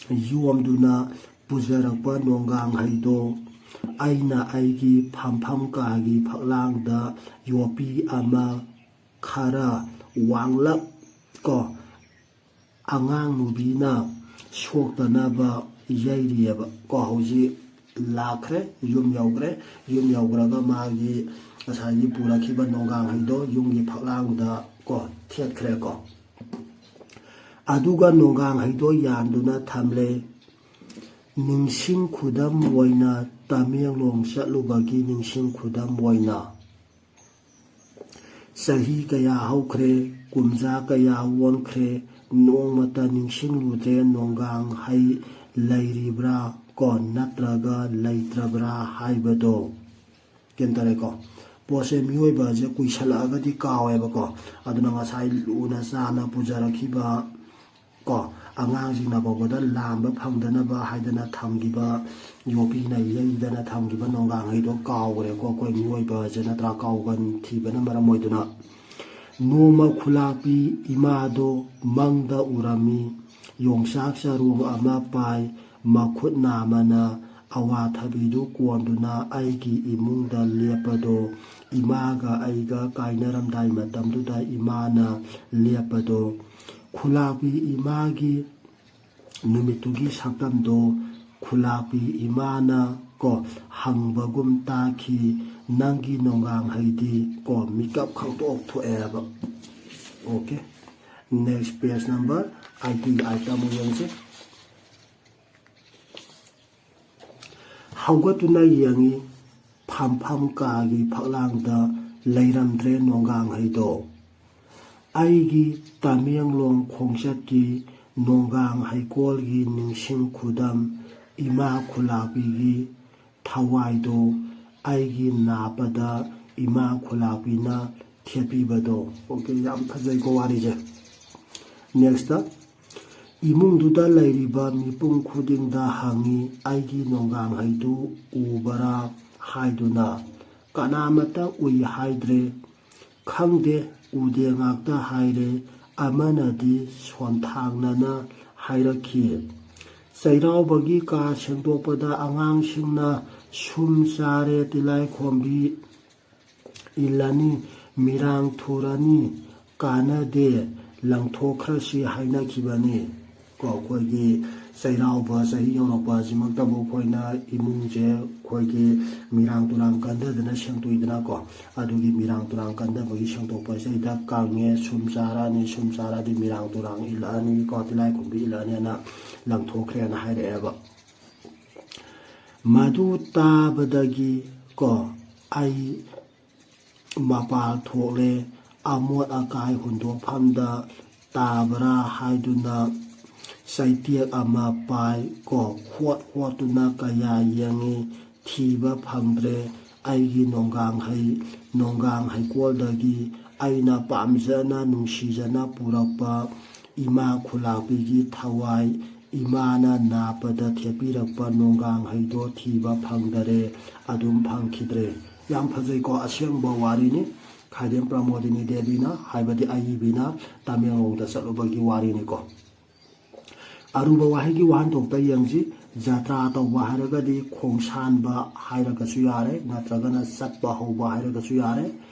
ꯌꯣꯝꯗꯨꯅ ꯄꯨꯖꯔꯛꯄ ꯅꯣꯡꯒꯥꯡ ꯍꯩꯗꯣ ꯑꯩꯅ ꯑꯩꯒꯤ ꯐꯝꯐꯝ ꯀꯥꯒꯤ ꯐꯛꯂꯥꯡꯗ ꯌꯣꯠꯄꯤ ꯑꯃ ꯈꯔ ꯋꯥꯡꯂꯞ ꯀꯣ ꯑꯉꯥꯡ ꯅꯨꯕꯤꯅ ꯁꯣꯛꯇꯅꯕ ꯌꯩꯔꯤꯑꯕ ꯀꯣ꯫ ꯍꯧꯖꯤꯛ ꯂꯥꯛꯈ꯭ꯔꯦ, ꯌꯨꯝ ꯌꯧꯈ꯭ꯔꯦ꯫ ꯌꯨꯝ ꯌꯧꯈ꯭ꯔꯒ ꯃꯥꯒꯤ ꯉꯁꯥꯏꯒꯤ ꯄꯨꯔꯛꯈꯤꯕ ꯅꯣꯡꯒꯥꯡ ꯍꯩꯗꯣ ꯌꯨꯝꯒꯤ ꯐꯛꯂꯥꯡꯗ ꯀꯣ ꯊꯦꯠꯈ꯭ꯔꯦ ꯀꯣ꯫ ꯑꯗꯨꯒ ꯅꯣꯡꯒꯥꯡ ꯍꯩꯗꯣ ꯌꯥꯟꯗꯨꯅ ꯊꯝꯂꯦ꯫ ꯅꯤꯡꯁꯤꯡ ꯈꯨꯗꯝ ꯑꯣꯏꯅ ꯇꯃꯦꯡꯂꯣꯡ ꯆꯠꯂꯨꯕꯒꯤ ꯅꯤꯡꯁꯤꯡ ꯈꯨꯗꯝ ꯑꯣꯏꯅ꯫ ꯆꯍꯤ ꯀꯌꯥ ꯍꯧꯈ꯭ꯔꯦ, ꯀꯨꯝꯖꯥ ꯀꯌꯥ ꯑꯣꯟꯈ꯭ꯔꯦ, ꯅꯣꯡꯃꯇ ꯅꯤꯡꯁꯤꯡꯂꯨꯗ꯭ꯔꯦ ꯅꯣꯡꯒꯥꯡ ꯍꯩ ꯂꯩꯔꯤꯕ꯭ꯔꯥ ꯀꯣ ꯅꯠꯇ꯭ꯔꯒ ꯂꯩꯇ꯭ꯔꯕ꯭ꯔꯥ ꯍꯥꯏꯕꯗꯣ꯫ ꯒ꯭ꯌꯥꯟ ꯇꯥꯔꯦꯀꯣ? ꯄꯣꯠꯁꯦ ꯃꯤꯑꯣꯏꯕꯁꯦ ꯀꯨꯏꯁꯜꯂꯛꯑꯒꯗꯤ ꯀꯥꯎꯋꯦꯕꯀꯣ꯫ ꯑꯗꯨꯅ ꯉꯁꯥꯏ ꯂꯨꯅ ꯆꯥꯅ ꯄꯨꯖꯔꯛꯈꯤꯕ ꯀꯣ ꯑꯉꯥꯡꯁꯤꯡꯅ ꯐꯥꯎꯕꯗ ꯂꯥꯝꯕ ꯐꯪꯗꯅꯕ ꯍꯥꯏꯗꯅ ꯊꯝꯈꯤꯕ, ꯌꯣꯠꯄꯤꯅ ꯌꯩꯗꯅ ꯊꯝꯈꯤꯕ ꯅꯣꯡꯒꯥꯡ ꯍꯩꯗꯣ ꯀꯥꯎꯈ꯭ꯔꯦꯀꯣ ꯑꯩꯈꯣꯏ ꯃꯤꯑꯣꯏꯕꯁꯦ, ꯅꯠꯇ꯭ꯔꯥ? ꯀꯥꯎꯒꯟ ꯊꯤꯕꯅ ꯃꯔꯝ ꯑꯣꯏꯗꯨꯅ꯫ ꯅꯣꯡꯃ ꯈꯨꯂꯥꯛꯄꯤ ꯏꯃꯥꯗꯣ ꯃꯪꯗ ꯎꯔꯝꯃꯤ꯫ ꯌꯣꯡꯆꯥꯛ ꯆꯔꯨ ꯑꯃ ꯄꯥꯏ, ꯃꯈꯨꯠ ꯅꯥꯝꯃꯅ ꯑꯋꯥꯊꯕꯤꯗꯨ ꯀꯣꯟꯗꯨꯅ ꯑꯩꯒꯤ ꯏꯃꯨꯡꯗ ꯂꯦꯞꯄꯗꯣ, ꯏꯃꯥꯒ ꯑꯩꯒ ꯀꯥꯏꯅꯔꯝꯗꯥꯏ ꯃꯇꯝꯗꯨꯗ ꯏꯃꯥꯅ ꯂꯦꯞꯄꯗꯣ, ꯈꯨꯂꯥꯛꯄꯤ ꯏꯃꯥꯒꯤ ꯅꯨꯃꯤꯠꯇꯨꯒꯤ ꯁꯛꯇꯝꯗꯣ ꯈꯨꯂꯥꯛꯄꯤ ꯏꯃꯥꯅ ꯀꯣ ꯍꯪꯕꯒꯨꯝ ꯇꯥꯈꯤ, "ꯅꯪꯒꯤ ꯅꯣꯡꯒꯥꯡ ꯍꯩꯗꯤ?" ꯀꯣ ꯃꯤꯀꯞ ꯈꯪꯇꯣꯛ ꯊꯣꯛꯑꯦꯕ꯫ Okay, next page number eighty ꯑꯥꯏꯠꯇ ꯑꯃꯨꯛ ꯌꯦꯡꯁꯤ꯫ ꯍꯧꯒꯠꯇꯨꯅ ꯌꯦꯡꯉꯤ, ꯐꯝꯐꯝ ꯀꯥꯒꯤ ꯐꯛꯂꯥꯡꯗ ꯂꯩꯔꯝꯗ꯭ꯔꯦ ꯅꯣꯡꯒꯥꯡ ꯍꯩꯗꯣ꯫ ꯑꯩꯒꯤ ꯇꯃꯦꯡꯂꯣꯡ ꯈꯣꯡꯆꯠꯀꯤ ꯅꯣꯡꯒꯥꯡ ꯍꯩꯀꯣꯜꯒꯤ ꯅꯤꯡꯁꯤꯡ ꯈꯨꯗꯝ, ꯏꯃꯥ ꯈꯨꯂꯥꯛꯄꯤꯒꯤ ꯊꯋꯥꯏꯗꯣ ꯑꯩꯒꯤ ꯅꯥꯞꯄꯗ ꯏꯃꯥ ꯈꯨꯂꯥꯛꯄꯤꯅ ꯊꯦꯠꯄꯤꯕꯗꯣ꯫ ꯑꯣꯀꯦ, ꯌꯥꯝ ꯐꯖꯩꯀꯣ ꯋꯥꯔꯤꯁꯦ꯫ ꯅꯦꯛꯁꯇ, ꯏꯃꯨꯡꯗꯨꯗ ꯂꯩꯔꯤꯕ ꯃꯤꯄꯨꯝ ꯈꯨꯗꯤꯡꯗ ꯍꯪꯉꯤ, "ꯑꯩꯒꯤ ꯅꯣꯡꯒꯥꯡꯍꯩꯗꯨ ꯎꯕꯔꯥ?" ꯍꯥꯏꯗꯨꯅ꯫ ꯀꯅꯥꯃꯠꯇ ꯎꯏ ꯍꯥꯏꯗ꯭ꯔꯦ꯫ "ꯈꯪꯗꯦ, ꯎꯗꯦ" ꯉꯥꯛꯇ ꯍꯥꯏꯔꯦ꯫ ꯑꯃꯅꯗꯤ ꯁꯣꯟꯊꯥꯡꯅꯅ ꯍꯥꯏꯔꯛꯈꯤ, "ꯆꯩꯔꯥꯎꯕꯒꯤ ꯀꯥ ꯁꯦꯡꯗꯣꯛꯄꯗ ꯑꯉꯥꯡꯁꯤꯡꯅ ꯁꯨꯝ ꯆꯥꯔꯦ, ꯇꯤꯂꯥꯏꯈꯣꯝꯕꯤ ꯏꯜꯂꯅꯤ, ꯃꯤꯔꯥꯡ ꯊꯨꯔꯅꯤ, ꯀꯥꯟꯅꯗꯦ, ꯂꯪꯊꯣꯛꯈ꯭ꯔꯁꯤ" ꯍꯥꯏꯅꯈꯤꯕꯅꯤ꯫ ꯀꯣ, ꯑꯩꯈꯣꯏꯒꯤ ꯆꯩꯔꯥꯎꯕ ꯆꯍꯤ ꯌꯧꯔꯛꯄ ꯑꯁꯤꯃꯛꯇꯕꯨ ꯑꯩꯈꯣꯏꯅ ꯏꯃꯨꯡꯁꯦ ꯑꯩꯈꯣꯏꯒꯤ ꯃꯤꯔꯥꯡ ꯇꯨꯔꯥꯡ ꯀꯟꯗꯗꯅ ꯁꯦꯡꯗꯣꯛꯏꯗꯅꯀꯣ꯫ ꯑꯗꯨꯒꯤ ꯃꯤꯔꯥꯡ ꯇꯨꯔꯥꯡ ꯀꯟꯗꯕꯒꯤ ꯁꯦꯡꯗꯣꯛꯄꯁꯤꯗ ꯀꯪꯉꯦ, ꯁꯨꯝ ꯆꯥꯔꯛꯑꯅꯤ, ꯁꯨꯝ ꯆꯥꯔꯛꯑꯗꯤ ꯃꯤꯔꯥꯡ ꯇꯨꯔꯥꯡ ꯏꯜꯂꯛꯑꯅꯤ, ꯀꯣ, ꯇꯤꯂꯥꯏꯈꯨꯝꯕꯤ ꯏꯜꯂꯛꯑꯅꯤꯅ ꯂꯪꯊꯣꯛꯈ꯭ꯔꯦꯅ ꯍꯥꯏꯔꯛꯑꯦꯕ꯫ ꯃꯗꯨ ꯇꯥꯕꯗꯒꯤ, ꯀꯣ, ꯑꯩ ꯃꯄꯥꯜ ꯊꯣꯛꯂꯦ꯫ ꯑꯃꯣꯠ ꯑꯀꯥꯏ ꯍꯨꯟꯗꯣꯛꯐꯝꯗ ꯇꯥꯕ꯭ꯔꯥ ꯍꯥꯏꯗꯨꯅ ꯆꯩꯇꯦꯛ ꯑꯃ ꯄꯥꯏ, ꯀꯣ, ꯈꯣꯠ ꯈꯣꯠꯇꯨꯅ ꯀꯌꯥ ꯌꯦꯡꯉꯤ, ꯊꯤꯕ ꯐꯪꯗ꯭ꯔꯦ꯫ ꯑꯩꯒꯤ ꯅꯣꯡꯒꯥꯡ ꯍꯩ-, ꯅꯣꯡꯒꯥꯡ ꯍꯩꯀꯣꯜꯗꯒꯤ ꯑꯩꯅ ꯄꯥꯝꯖꯅ ꯅꯨꯡꯁꯤꯖꯅ ꯄꯨꯔꯛꯄ ꯏꯃꯥ ꯈꯨꯂꯥꯛꯄꯤꯒꯤ ꯊꯋꯥꯏ, ꯏꯃꯥꯅ ꯅꯥꯞꯄꯗ ꯊꯦꯠꯄꯤꯔꯛꯄ ꯅꯣꯡꯒꯥꯡ ꯍꯩꯗꯣ ꯊꯤꯕ ꯐꯪꯗꯔꯦ, ꯑꯗꯨꯝ ꯐꯪꯈꯤꯗ꯭ꯔꯦ꯫ ꯌꯥꯝ ꯐꯖꯩꯀꯣ, ꯑꯁꯦꯡꯕ ꯋꯥꯔꯤꯅꯤ꯫ ꯈꯥꯏꯗꯦꯝ ꯄ꯭ꯔꯃꯣꯗꯤꯅꯤ ꯗꯦꯕꯤꯅ, ꯍꯥꯏꯕꯗꯤ ꯑꯏꯕꯤꯅ, ꯇꯃꯦꯡꯂꯣꯡꯗ ꯆꯠꯂꯨꯕꯒꯤ ꯋꯥꯔꯤꯅꯤꯀꯣ꯫ ꯑꯔꯨꯕ ꯋꯥꯍꯩꯒꯤ ꯋꯥꯍꯟꯊꯣꯛꯇ ꯌꯦꯡꯁꯤ꯫ ꯖꯇ꯭ꯔꯥ ꯇꯧꯕ ꯍꯥꯏꯔꯒꯗꯤ ꯈꯣꯡꯁꯥꯟꯕ ꯍꯥꯏꯔꯒꯁꯨ ꯌꯥꯔꯦ, ꯅꯠꯇ꯭ꯔꯒꯅ ꯆꯠꯄ ꯍꯧꯕ ꯍꯥꯏꯔꯒꯁꯨ ꯌꯥꯔꯦ꯫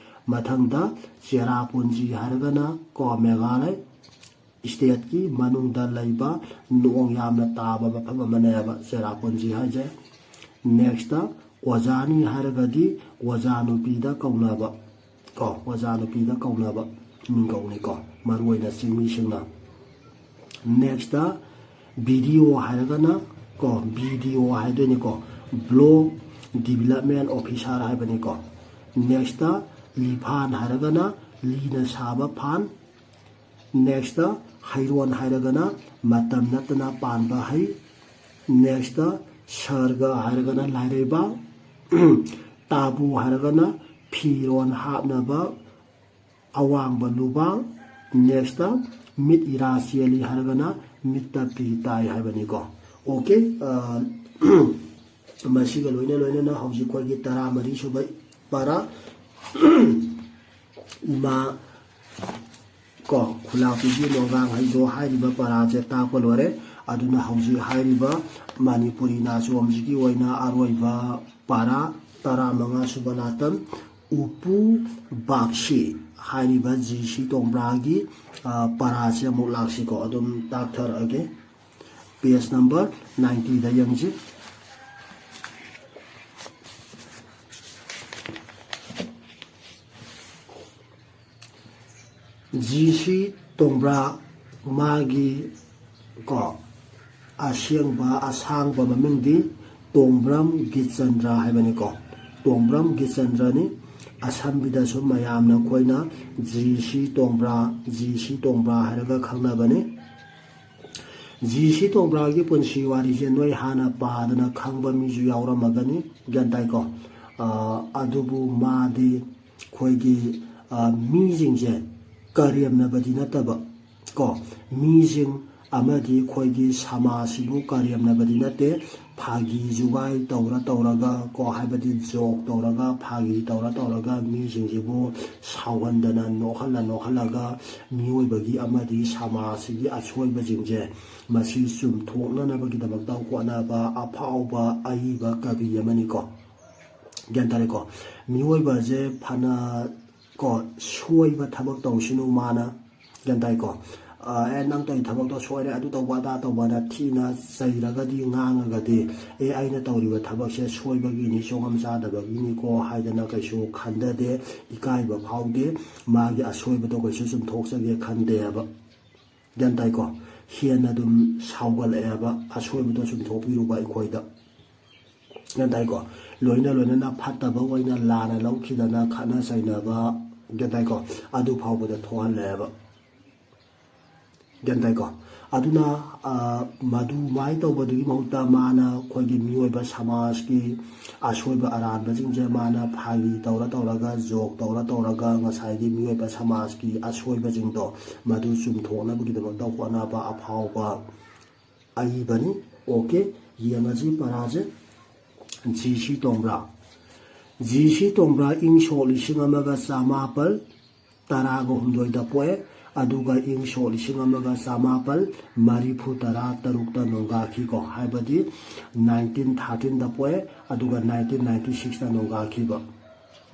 ꯃꯊꯪꯗ ꯆꯦꯔꯥꯄꯨꯟꯖꯤ ꯍꯥꯏꯔꯒꯅ, ꯀꯣ, ꯃꯦꯘꯥꯂꯩ ꯁ꯭ꯇꯦꯠꯀꯤ ꯃꯅꯨꯡꯗ ꯂꯩꯕ ꯅꯣꯡ ꯌꯥꯝꯅ ꯇꯥꯕ ꯃꯐꯝ ꯑꯃꯅꯦꯕ ꯆꯦꯔꯥꯄꯨꯟꯖꯤ ꯍꯥꯏꯁꯦ꯫ ꯅꯦꯛꯁꯇ ꯑꯣꯖꯥꯅꯤ ꯍꯥꯏꯔꯒꯗꯤ ꯑꯣꯖꯥ ꯅꯨꯄꯤꯗ ꯀꯧꯅꯕ, ꯀꯣ, ꯑꯣꯖꯥ ꯅꯨꯄꯤꯗ ꯀꯧꯅꯕ ꯃꯤꯡꯒꯧꯅꯤꯀꯣ, ꯃꯔꯨꯑꯣꯏꯅ ꯆꯤꯡꯃꯤꯁꯤꯡꯅ꯫ ꯅꯦꯛꯁꯇ ꯕꯤ ꯗꯤ ꯑꯣ ꯍꯥꯏꯔꯒꯅ, ꯀꯣ, ꯕꯤ ꯗꯤ ꯑꯣ ꯍꯥꯏꯗꯣꯏꯅꯤꯀꯣ, ꯕ꯭ꯂꯣꯛ ꯗꯤꯕꯂꯞꯃꯦꯟ ꯑꯣꯐꯤꯁꯥꯔ ꯍꯥꯏꯕꯅꯤꯀꯣ꯫ ꯅꯦꯛꯁꯇ ꯂꯤꯐꯥꯟ ꯍꯥꯏꯔꯒꯅ ꯂꯤꯅ ꯁꯥꯕ ꯐꯥꯟ, Next, ꯍꯩꯔꯣꯟ ꯍꯥꯏꯔꯒꯅ ꯃꯇꯝ ꯅꯠꯇꯅ ꯄꯥꯟꯕ ꯍꯩ꯫ Next, ꯁꯔꯒ ꯍꯥꯏꯔꯒꯅ ꯂꯥꯏꯔꯩꯕꯥꯛ꯫ ꯇꯥꯕꯨ ꯍꯥꯏꯔꯒꯅ ꯐꯤꯔꯣꯟ ꯍꯥꯞꯅꯕ ꯑꯋꯥꯡꯕ ꯂꯨꯕꯥꯛ꯫ Next, ꯃꯤꯠ ꯏꯔꯥ ꯆꯦꯜꯂꯤ ꯍꯥꯏꯔꯒꯅ ꯃꯤꯠꯇ ꯄꯤ ꯇꯥꯏ ꯍꯥꯏꯕꯅꯤꯀꯣ꯫ Okay, ꯑ, ꯃꯁꯤꯒ ꯂꯣꯏꯅ ꯂꯣꯏꯅꯅ ꯍꯧꯖꯤꯛ ꯑꯩꯈꯣꯏꯒꯤ ꯇꯔꯥꯃꯔꯤ ꯁꯨꯕ ꯄꯥꯔꯥ, ꯏꯃꯥ ꯀꯣ, ꯈꯨꯂꯥꯛꯄꯤꯒꯤ ꯅꯣꯡꯒꯥꯡ ꯍꯩꯗꯣ ꯍꯥꯏꯔꯤꯕ ꯄꯥꯔꯥꯁꯦ ꯇꯥꯛꯄ ꯂꯣꯏꯔꯦ꯫ ꯑꯗꯨꯅ ꯍꯧꯖꯤꯛ ꯍꯥꯏꯔꯤꯕ ꯃꯅꯤꯄꯨꯔꯤ ꯅꯥꯆꯣꯝꯁꯤꯒꯤ ꯑꯣꯏꯅ ꯑꯔꯣꯏꯕ ꯄꯥꯔꯥ, ꯇꯔꯥꯃꯉꯥ ꯁꯨꯕ ꯅꯥꯇꯝ, ꯎꯄꯨ ꯕꯥꯛꯁꯤ ꯍꯥꯏꯔꯤꯕ ꯖꯤ ꯁꯤ ꯇꯣꯡꯕ꯭ꯔꯥꯒꯤ, ꯑ, ꯄꯥꯔꯥꯁꯦ ꯑꯃꯨꯛ ꯂꯥꯛꯁꯤꯀꯣ, ꯑꯗꯨꯝ ꯇꯥꯛꯊꯔꯛꯑꯒꯦ꯫ Page number ninety ꯗ ꯌꯦꯡꯁꯤ꯫ ꯖꯤ ꯁꯤ ꯇꯣꯡꯕ꯭ꯔꯥ, ꯃꯥꯒꯤ ꯀꯣ, ꯑꯁꯦꯡꯕ ꯑꯁꯥꯡꯕ ꯃꯃꯤꯡꯗꯤ ꯇꯣꯡꯕ꯭ꯔꯝ ꯒꯤꯆꯟꯗ꯭ꯔ ꯍꯥꯏꯕꯅꯤꯀꯣ꯫ ꯇꯣꯡꯕ꯭ꯔꯝ ꯒꯤꯆꯟꯗ꯭ꯔꯅꯤ꯫ ꯑꯁꯝꯕꯤꯗꯁꯨ ꯃꯌꯥꯝꯅ ꯑꯩꯈꯣꯏꯅ ꯖꯤ ꯁꯤ ꯇꯣꯡꯕ꯭ꯔꯥ, ꯖꯤ ꯁꯤ ꯇꯣꯡꯕ꯭ꯔꯥ ꯍꯥꯏꯔꯒ ꯈꯪꯅꯕꯅꯤ꯫ ꯖꯤ ꯁꯤ ꯇꯣꯡꯕ꯭ꯔꯥꯒꯤ ꯄꯨꯟꯁꯤ ꯋꯥꯔꯤꯁꯦ ꯅꯣꯏ ꯍꯥꯟꯅ ꯄꯥꯗꯅ ꯈꯪꯕ ꯃꯤꯁꯨ ꯌꯥꯎꯔꯝꯃꯒꯅꯤ, ꯒ꯭ꯌꯥꯟ ꯇꯥꯏꯀꯣ? ꯑ, ꯑꯗꯨꯕꯨ ꯃꯥꯗꯤ ꯑꯩꯈꯣꯏꯒꯤ, ꯑ, ꯃꯤꯁꯤꯡꯁꯦ ꯀꯔꯦꯝꯅꯕꯗꯤ ꯅꯠꯇꯕ ꯀꯣ, ꯃꯤꯁꯤꯡ ꯑꯃꯗꯤ ꯑꯩꯈꯣꯏꯒꯤ ꯁꯃꯥꯖꯁꯤꯕꯨ ꯀꯔꯦꯝꯅꯕꯗꯤ ꯅꯠꯇꯦ, ꯐꯥꯒꯤ ꯖꯨꯒꯥꯏ ꯇꯧꯔ ꯇꯧꯔꯒ ꯀꯣ, ꯍꯥꯏꯕꯗꯤ ꯖꯣꯛ ꯇꯧꯔꯒ, ꯐꯥꯒꯤ ꯇꯧꯔ ꯇꯧꯔꯒ ꯃꯤꯁꯤꯡꯁꯤꯕꯨ ꯁꯥꯎꯍꯟꯗꯅ, ꯅꯣꯛꯍꯜꯂ ꯅꯣꯛꯍꯜꯂꯒ ꯃꯤꯑꯣꯏꯕꯒꯤ ꯑꯃꯗꯤ ꯁꯃꯥꯖꯁꯤꯒꯤ ꯑꯁꯣꯏꯕꯁꯤꯡꯁꯦ ꯃꯁꯤ ꯆꯨꯝꯊꯣꯛꯅꯅꯕꯒꯤꯗꯃꯛꯇ ꯍꯣꯠꯅꯕ ꯑꯐꯥꯎꯕ ꯑꯏꯕ ꯀꯕꯤ ꯑꯃꯅꯤꯀꯣ꯫ ꯒ꯭ꯌꯥꯟ ꯇꯥꯔꯦꯀꯣ? ꯃꯤꯑꯣꯏꯕꯁꯦ ꯐꯅ ꯀꯣ, ꯁꯣꯏꯕ ꯊꯕꯛ ꯇꯧꯁꯅꯨ ꯃꯥꯅ, ꯒ꯭ꯌꯥꯟ ꯇꯥꯏꯀꯣ? ꯑ, "ꯑꯦ, ꯅꯪ ꯇꯧꯔꯤ ꯊꯕꯛꯇꯣ ꯁꯣꯏꯔꯦ, ꯑꯗꯨ ꯇꯧꯕ ꯑꯗꯥ ꯇꯧꯕꯅ" ꯊꯤꯅ ꯆꯩꯔꯒꯗꯤ, ꯉꯥꯡꯉꯒꯗꯤ, "ꯑꯦ, ꯑꯩꯅ ꯇꯧꯔꯤꯕ ꯊꯕꯛꯁꯦ ꯁꯣꯏꯕꯒꯤꯅꯤ, ꯆꯣꯡꯉꯝ ꯆꯥꯗꯕꯒꯤꯅꯤꯀꯣ" ꯍꯥꯏꯗꯅ ꯀꯩꯁꯨ ꯈꯟꯗꯗꯦ, ꯏꯀꯥꯏꯕ ꯐꯥꯎꯗꯦ, ꯃꯥꯒꯤ ꯑꯁꯣꯏꯕꯗꯣ ꯀꯩꯁꯨ ꯆꯨꯝꯊꯣꯛꯆꯒꯦ ꯈꯟꯗꯦꯕ꯫ ꯒ꯭ꯌꯥꯟ ꯇꯥꯏꯀꯣ? ꯍꯦꯟꯅ ꯑꯗꯨꯝ ꯁꯥꯎꯒꯠꯂꯛꯑꯦꯕ, ꯑꯁꯣꯏꯕꯗꯣ ꯆꯨꯝꯊꯣꯛꯄꯤꯔꯨꯕ ꯑꯩꯈꯣꯏꯗ꯫ ꯒ꯭ꯌꯥꯟ ꯇꯥꯏꯀꯣ? ꯂꯣꯏꯅ ꯂꯣꯏꯅꯅ ꯐꯠꯇꯕ ꯑꯣꯏꯅ ꯂꯥꯟꯅ ꯂꯧꯈꯤꯗꯅ ꯈꯠꯅ ꯆꯩꯅꯕ, ꯒ꯭ꯌꯥꯟ ꯇꯥꯏꯀꯣ? ꯑꯗꯨ ꯐꯥꯎꯕꯗ ꯊꯣꯛꯍꯜꯂꯛꯑꯦꯕ꯫ ꯒ꯭ꯌꯥꯟ ꯇꯥꯏꯀꯣ? ꯑꯗꯨꯅ, ꯑ, ꯃꯗꯨꯃꯥꯏꯅ ꯇꯧꯕꯗꯨꯒꯤ ꯃꯍꯨꯠꯇ ꯃꯥꯅ ꯑꯩꯈꯣꯏꯒꯤ ꯃꯤꯑꯣꯏꯕ ꯁꯃꯥꯖꯀꯤ ꯑꯁꯣꯏꯕ ꯑꯔꯥꯟꯕꯁꯤꯡꯁꯦ ꯃꯥꯅ ꯐꯥꯒꯤ ꯇꯧꯔ ꯇꯧꯔꯒ, ꯖꯣꯛ ꯇꯧꯔ ꯇꯧꯔꯒ ꯉꯁꯥꯏꯒꯤ ꯃꯤꯑꯣꯏꯕ ꯁꯃꯥꯖꯀꯤ ꯑꯁꯣꯏꯕꯁꯤꯡꯗꯣ ꯃꯗꯨ ꯆꯨꯝꯊꯣꯛꯅꯕꯒꯤꯗꯃꯛꯇ ꯍꯣꯠꯅꯕ ꯑꯐꯥꯎꯕ ꯑꯏꯕꯅꯤ꯫ ꯑꯣꯀꯦ, ꯌꯦꯡꯉꯁꯤ ꯄꯔꯥꯁꯦ꯫ G C ꯇꯣꯡꯕ꯭ꯔꯥ꯫ ꯖꯤ ꯁꯤ ꯇꯣꯡꯕ꯭ꯔꯥ ꯏꯪ ꯁꯣꯛ ꯂꯤꯁꯤꯡ ꯑꯃꯒ ꯆꯃꯥꯄꯜ ꯇꯔꯥꯒ ꯍꯨꯝꯗꯣꯏꯗ ꯄꯣꯛꯑꯦ, ꯑꯗꯨꯒ ꯏꯪ ꯁꯣꯛ ꯂꯤꯁꯤꯡ ꯑꯃꯒ ꯆꯃꯥꯄꯜ ꯃꯔꯤꯐꯨ ꯇꯔꯥ ꯇꯔꯨꯛꯇ ꯅꯣꯡꯒꯥꯈꯤꯀꯣ, ꯍꯥꯏꯕꯗꯤ ꯅꯥꯏꯟꯇꯤꯟ ꯊꯥꯔꯇꯤꯟꯗ ꯄꯣꯛꯑꯦ, ꯑꯗꯨꯒ ꯅꯥꯏꯟꯇꯤꯟ ꯅꯥꯏꯟꯇꯤ ꯁꯤꯛꯁꯇ ꯅꯣꯡꯒꯥꯈꯤꯕ꯫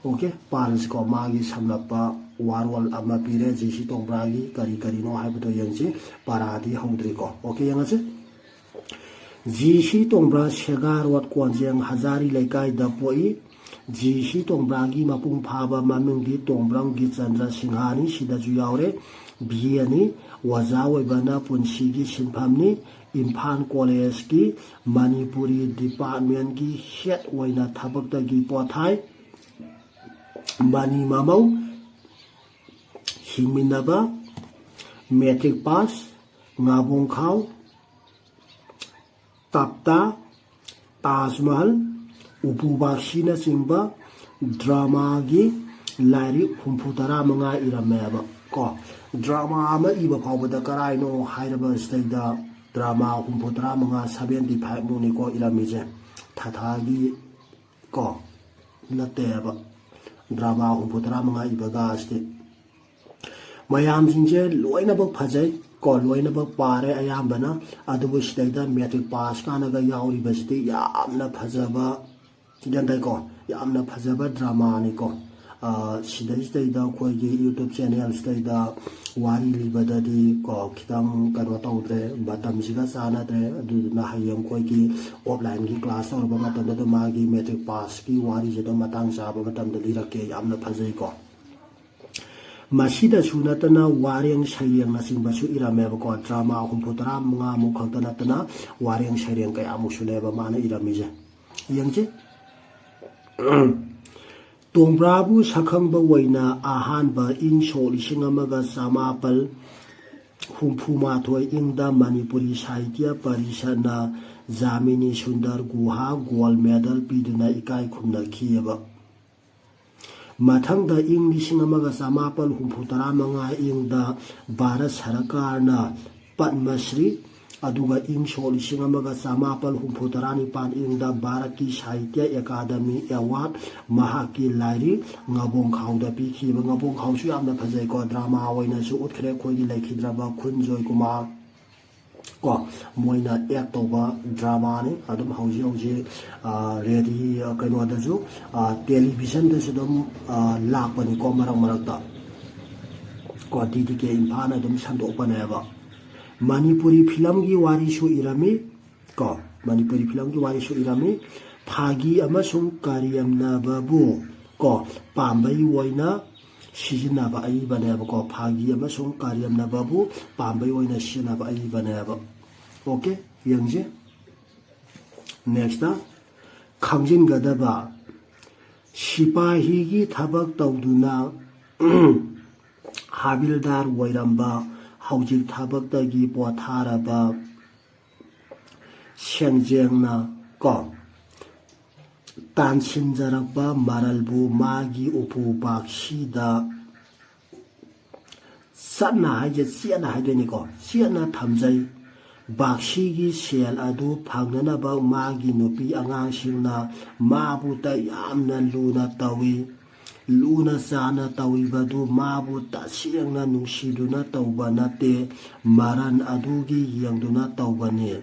ꯑꯣꯀꯦ, ꯄꯥꯔꯁꯤꯀꯣ, ꯃꯥꯒꯤ ꯁꯝꯂꯞꯄ ꯋꯥꯔꯣꯜ ꯑꯃ ꯄꯤꯔꯦ ꯖꯤ ꯁꯤ ꯇꯣꯡꯕ꯭ꯔꯥꯒꯤ, ꯀꯔꯤ ꯀꯔꯤꯅꯣ ꯍꯥꯏꯕꯗꯣ ꯌꯦꯡꯁꯤ꯫ ꯄꯔꯥꯗꯤ ꯍꯧꯗ꯭ꯔꯤꯀꯣ꯫ ꯑꯣꯀꯦ, ꯌꯦꯡꯉꯁꯤ꯫ ꯖꯤ ꯁꯤ ꯇꯣꯡꯕ꯭ꯔꯥ ꯁꯦꯒꯥꯔꯣꯠ ꯀꯣꯟꯖꯦꯡ ꯍꯖꯥꯔꯤ ꯂꯩꯀꯥꯏꯗ ꯄꯣꯛꯏ꯫ ꯖꯤ ꯁꯤ ꯇꯣꯡꯕ꯭ꯔꯥꯒꯤ ꯃꯄꯨꯡ ꯐꯥꯕ ꯃꯃꯤꯡꯗꯤ ꯇꯣꯡꯕ꯭ꯔꯝꯒꯤ ꯆꯟꯗ꯭ꯔ ꯁꯤꯡꯍꯥꯅꯤ, ꯁꯤꯗꯁꯨ ꯌꯥꯎꯔꯦ꯫ ꯕꯤ ꯑꯦꯅꯤ, ꯑꯣꯖꯥ ꯑꯣꯏꯕꯅ ꯄꯨꯟꯁꯤꯒꯤ ꯁꯤꯟꯐꯝꯅꯤ꯫ ꯏꯝꯐꯥꯜ ꯀꯣꯂꯦꯖꯀꯤ ꯃꯅꯤꯄꯨꯔꯤ ꯗꯤꯄꯥꯔꯠꯃꯦꯟꯒꯤ ꯍꯦꯠ ꯑꯣꯏꯅ ꯊꯕꯛꯇꯒꯤ ꯄꯣꯊꯥꯏ꯫ ꯃꯅꯤ ꯃꯃꯧ, ꯍꯤꯡꯃꯤꯟꯅꯕ, ꯃꯦꯇ꯭ꯔꯤꯛ ꯄꯥꯁ, ꯉꯥꯕꯣꯡꯈꯥꯎ, ꯇꯞꯇꯥ, ꯇꯥꯖ ꯃꯍꯜ, ꯎꯄꯨ ꯕꯥꯛꯁꯤꯅꯆꯤꯡꯕ ꯗ꯭ꯔꯃꯥꯒꯤ ꯂꯥꯏꯔꯤꯛ ꯍꯨꯝꯐꯨ ꯇꯔꯥ ꯃꯉꯥ ꯏꯔꯝꯃꯦꯕ ꯀꯣ꯫ ꯗ꯭ꯔꯃꯥ ꯑꯃ ꯏꯕ ꯐꯥꯎꯕꯗ ꯀꯔꯥꯏꯅꯣ ꯍꯥꯏꯔꯕ ꯁꯤꯗꯩꯗ ꯗ꯭ꯔꯃꯥ ꯍꯨꯝꯐꯨ ꯇꯔꯥ ꯃꯉꯥ, ꯁꯚꯦꯟꯇꯤ ꯐꯥꯏꯚ ꯃꯨꯛꯅꯤꯀꯣ ꯏꯔꯝꯃꯤꯁꯦ꯫ ꯊꯥ ꯊꯥꯒꯤ ꯀꯣ ꯅꯠꯇꯦꯕ꯫ ꯗ꯭ꯔꯃꯥ ꯍꯨꯝꯐꯨ ꯇꯔꯥ ꯃꯉꯥ ꯏꯕꯒ ꯑꯁꯤꯗꯤ ꯃꯌꯥꯝꯁꯤꯡꯁꯦ ꯂꯣꯏꯅꯃꯛ ꯐꯖꯩ ꯀꯣ, ꯂꯣꯏꯅꯃꯛ ꯄꯥꯔꯦ ꯑꯌꯥꯝꯕꯅ꯫ ꯑꯗꯨꯕꯨ ꯁꯤꯗꯩꯗ ꯃꯦꯇ꯭ꯔꯤꯛ ꯄꯥꯁ ꯀꯥꯟꯅꯒ ꯌꯥꯎꯔꯤꯕꯁꯤꯗꯤ ꯌꯥꯝꯅ ꯐꯖꯕ, ꯒ꯭ꯌꯥꯟ ꯇꯥꯏꯀꯣ? ꯌꯥꯝꯅ ꯐꯖꯕ ꯗ꯭ꯔꯃꯥꯅꯤꯀꯣ꯫ ꯑ, ꯁꯤꯗꯩꯁꯤꯗꯩꯗ ꯑꯩꯈꯣꯏꯒꯤ YouTube ꯆꯦꯅꯦꯜꯁꯤꯗꯩꯗ ꯋꯥꯔꯤ ꯂꯤꯕꯗꯗꯤ ꯀꯣ ꯈꯤꯇꯪ ꯀꯩꯅꯣ ꯇꯧꯗ꯭ꯔꯦ, ꯃꯇꯝꯁꯤꯒ ꯆꯥꯟꯅꯗ꯭ꯔꯦ꯫ ꯑꯗꯨꯗꯨꯅ ꯍꯌꯦꯡ ꯑꯩꯈꯣꯏꯒꯤ ꯑꯣꯐꯂꯥꯏꯟꯒꯤ ꯀ꯭ꯂꯥꯁ ꯇꯧꯔꯕ ꯃꯇꯝꯗ ꯑꯗꯨꯝ ꯃꯥꯒꯤ ꯃꯦꯇ꯭ꯔꯤꯛ ꯄꯥꯁꯀꯤ ꯋꯥꯔꯤꯁꯦ ꯑꯗꯨꯝ ꯃꯇꯥꯡ ꯆꯥꯕ ꯃꯇꯝꯗ ꯂꯤꯔꯛꯀꯦ꯫ ꯌꯥꯝꯅ ꯐꯖꯩꯀꯣ꯫ ꯃꯁꯤꯗꯁꯨ ꯅꯠꯇꯅ ꯋꯥꯔꯦꯡ ꯁꯩꯔꯦꯡꯅꯆꯤꯡꯕꯁꯨ ꯏꯔꯝꯃꯦꯕꯀꯣ꯫ ꯗ꯭ꯔꯃꯥ ꯍꯨꯝꯐꯨ ꯇꯔꯥ ꯃꯉꯥꯃꯨꯛ ꯈꯛꯇ ꯅꯠꯇꯅ ꯋꯥꯔꯦꯡ ꯁꯩꯔꯦꯡ ꯀꯌꯥꯃꯨꯛꯁꯨꯅꯦꯕ ꯃꯥꯅ ꯏꯔꯝꯃꯤꯁꯦ꯫ ꯌꯦꯡꯁꯤ꯫ ꯇꯣꯡꯕ꯭ꯔꯥꯕꯨ ꯁꯛꯈꯪꯕ ꯑꯣꯏꯅ ꯑꯍꯥꯟꯕ ꯏꯪ ꯁꯣꯛ ꯂꯤꯁꯤꯡ ꯑꯃꯒ ꯆꯃꯥꯄꯜ ꯍꯨꯝꯐꯨ ꯃꯥꯊꯣꯏ ꯏꯪꯗ ꯃꯅꯤꯄꯨꯔꯤ ꯁꯥꯍꯤꯇ꯭ꯌ ꯄꯔꯤꯁꯠꯅ ꯖꯥꯃꯤꯅꯤ ꯁꯨꯟꯗꯔ ꯒꯨꯍꯥ ꯒꯣꯜ ꯃꯦꯗꯜ ꯄꯤꯗꯨꯅ ꯏꯀꯥꯏ ꯈꯨꯝꯅꯈꯤꯑꯕ꯫ ꯃꯊꯪꯗ ꯏꯪ ꯂꯤꯁꯤꯡ ꯑꯃꯒ ꯆꯃꯥꯄꯜ ꯍꯨꯝꯐꯨ ꯇꯔꯥ ꯃꯉꯥ ꯏꯪꯗ ꯚꯥꯔꯠ ꯁꯔꯀꯥꯔꯅ ꯄꯗꯃ ꯁ꯭ꯔꯤ, ꯑꯗꯨꯒ ꯏꯪ ꯁꯣꯛ ꯂꯤꯁꯤꯡ ꯑꯃꯒ ꯆꯃꯥꯄꯜ ꯍꯨꯝꯐꯨ ꯇꯔꯥ ꯅꯤꯄꯥꯟ ꯏꯪꯗ ꯚꯥꯔꯠꯀꯤ ꯁꯥꯍꯤꯇ꯭ꯌ ꯑꯦꯀꯥꯗꯃꯤ ꯑꯦꯋꯥꯔꯗ ꯃꯍꯥꯛꯀꯤ ꯂꯥꯏꯔꯤꯛ ꯉꯥꯕꯣꯡ ꯈꯥꯎꯗ ꯄꯤꯈꯤꯕ꯫ ꯉꯥꯕꯣꯡ ꯈꯥꯎꯁꯨ ꯌꯥꯝꯅ ꯐꯖꯩꯀꯣ, ꯗ꯭ꯔꯃꯥ ꯑꯣꯏꯅꯁꯨ ꯎꯠꯈ꯭ꯔꯦ ꯑꯩꯈꯣꯏꯒꯤ ꯂꯩꯈꯤꯗ꯭ꯔꯕ ꯈꯨꯟ ꯖꯣꯏꯀꯨꯃꯥꯔ ꯀꯣ, ꯃꯣꯏꯅ ꯑꯦꯛ ꯇꯧꯕ ꯗ꯭ꯔꯃꯥꯅꯤ꯫ ꯑꯗꯨꯝ ꯍꯧꯖꯤꯛ ꯍꯧꯖꯤꯛ ꯔꯦꯗꯤ ꯀꯩꯅꯣꯗꯁꯨ, ꯇꯦꯂꯤꯚꯤꯖꯟꯗꯁꯨ ꯑꯗꯨꯝ ꯂꯥꯛꯄꯅꯤꯀꯣ ꯃꯔꯛ ꯃꯔꯛꯇ꯫ ꯀꯣ, ꯗꯤ ꯗꯤ ꯀꯦ ꯏꯝꯐꯥꯜꯅ ꯑꯗꯨꯝ ꯁꯟꯗꯣꯛꯄꯅꯦꯕ꯫ ꯃꯅꯤꯄꯨꯔꯤ ꯐꯤꯂꯝꯒꯤ ꯋꯥꯔꯤꯁꯨ ꯏꯔꯝꯃꯤ꯫ ꯀꯣ, ꯃꯅꯤꯄꯨꯔꯤ ꯐꯤꯂꯝꯒꯤ ꯋꯥꯔꯤꯁꯨ ꯏꯔꯝꯃꯤ꯫ ꯐꯥꯒꯤ ꯑꯃꯁꯨꯡ ꯀꯔꯦꯝꯅꯕꯕꯨ, ꯀꯣ, ꯄꯥꯝꯕꯩ ꯑꯣꯏꯅ ꯁꯤꯖꯤꯟꯅꯕ ꯑꯏꯕꯅꯦꯕꯀꯣ꯫ ꯐꯥꯒꯤ ꯑꯃꯁꯨꯡ ꯀꯔꯦꯝꯅꯕꯕꯨ ꯄꯥꯝꯕꯩ ꯑꯣꯏꯅ ꯁꯤꯖꯤꯟꯅꯕ ꯑꯏꯕꯅꯦꯕ꯫ ꯑꯣꯀꯦ, ꯌꯦꯡꯁꯦ꯫ ꯅꯦꯛꯁꯇ ꯈꯪꯖꯤꯟꯒꯗꯕ, ꯁꯤꯄꯥꯍꯤꯒꯤ ꯊꯕꯛ ꯇꯧꯗꯨꯅ ꯍꯥꯕꯤꯜꯗꯥꯔ ꯑꯣꯏꯔꯝꯕ, ꯍꯧꯖꯤꯛ ꯊꯕꯛꯇꯒꯤ ꯄꯣꯊꯥꯔꯕ ꯁꯦꯟꯖꯦꯡꯅ ꯀꯣ, ꯇꯥꯟꯁꯤꯟꯖꯔꯛꯄ ꯃꯔꯜꯕꯨ ꯃꯥꯒꯤ ꯎꯄꯨ ꯕꯥꯛꯁꯤꯗ, ꯆꯠꯅ ꯍꯥꯏꯁꯦ ꯆꯦꯠꯅ ꯍꯥꯏꯗꯣꯏꯅꯤꯀꯣ, ꯆꯦꯠꯅ ꯊꯝꯖꯩ꯫ ꯕꯥꯛꯁꯤꯒꯤ ꯁꯦꯜ ꯑꯗꯨ ꯐꯪꯅꯅꯕ ꯃꯥꯒꯤ ꯅꯨꯄꯤ ꯑꯉꯥꯡꯁꯤꯡꯅ ꯃꯥꯕꯨ ꯇ-, ꯌꯥꯝꯅ ꯂꯨꯅ ꯇꯧꯏ꯫ ꯂꯨꯅ ꯆꯥꯅ ꯇꯧꯏꯕꯗꯨ ꯃꯥꯕꯨ ꯇꯁꯦꯡꯅ ꯅꯨꯡꯁꯤꯗꯨꯅ ꯇꯧꯕ ꯅꯠꯇꯦ, ꯃꯔꯟ ꯑꯗꯨꯒꯤ ꯌꯦꯡꯗꯨꯅ ꯇꯧꯕꯅꯤ꯫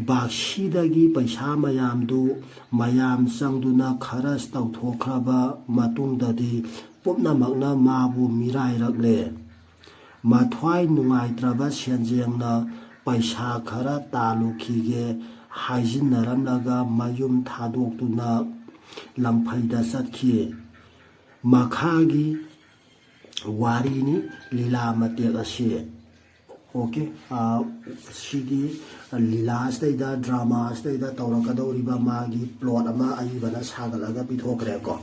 ꯕꯥꯛꯁꯤꯗꯒꯤ ꯄꯩꯁꯥ ꯃꯌꯥꯝꯗꯨ ꯃꯌꯥꯝ ꯆꯪꯗꯨꯅ ꯈꯔꯁ ꯇꯧꯊꯣꯛꯈ꯭ꯔꯕ ꯃꯇꯨꯡꯗꯗꯤ ꯄꯨꯝꯅꯃꯛꯅ ꯃꯥꯕꯨ ꯃꯤꯔꯥꯏꯔꯛꯂꯦ꯫ ꯃꯊ꯭ꯋꯥꯏ ꯅꯨꯡꯉꯥꯏꯇ꯭ꯔꯕ ꯁꯦꯟꯖꯦꯡꯅ ꯄꯩꯁꯥ ꯈꯔ ꯇꯥꯜꯂꯨꯈꯤꯒꯦ ꯍꯥꯏꯖꯤꯟꯅꯔꯝꯂꯒ ꯃꯌꯨꯝ ꯊꯥꯗꯣꯛꯇꯨꯅ ꯂꯝꯐꯩꯗ ꯆꯠꯈꯤ꯫ ꯃꯈꯥꯒꯤ ꯋꯥꯔꯤꯅꯤ ꯂꯤꯂꯥ ꯃꯇꯦꯛ ꯑꯁꯤ꯫ ꯑꯣꯀꯦ, ꯑ, ꯁꯤꯒꯤ ꯂꯤꯂꯥ ꯑꯁꯤꯗꯩꯗ, ꯗ꯭ꯔꯃꯥ ꯑꯁꯤꯗꯩꯗ ꯇꯧꯔꯛꯀꯗꯧꯔꯤꯕ ꯃꯥꯒꯤ ꯄ꯭ꯂꯣꯠ ꯑꯃ ꯑꯏꯕꯅ ꯁꯥꯒꯠꯂꯒ ꯄꯤꯊꯣꯛꯈ꯭ꯔꯦꯀꯣ꯫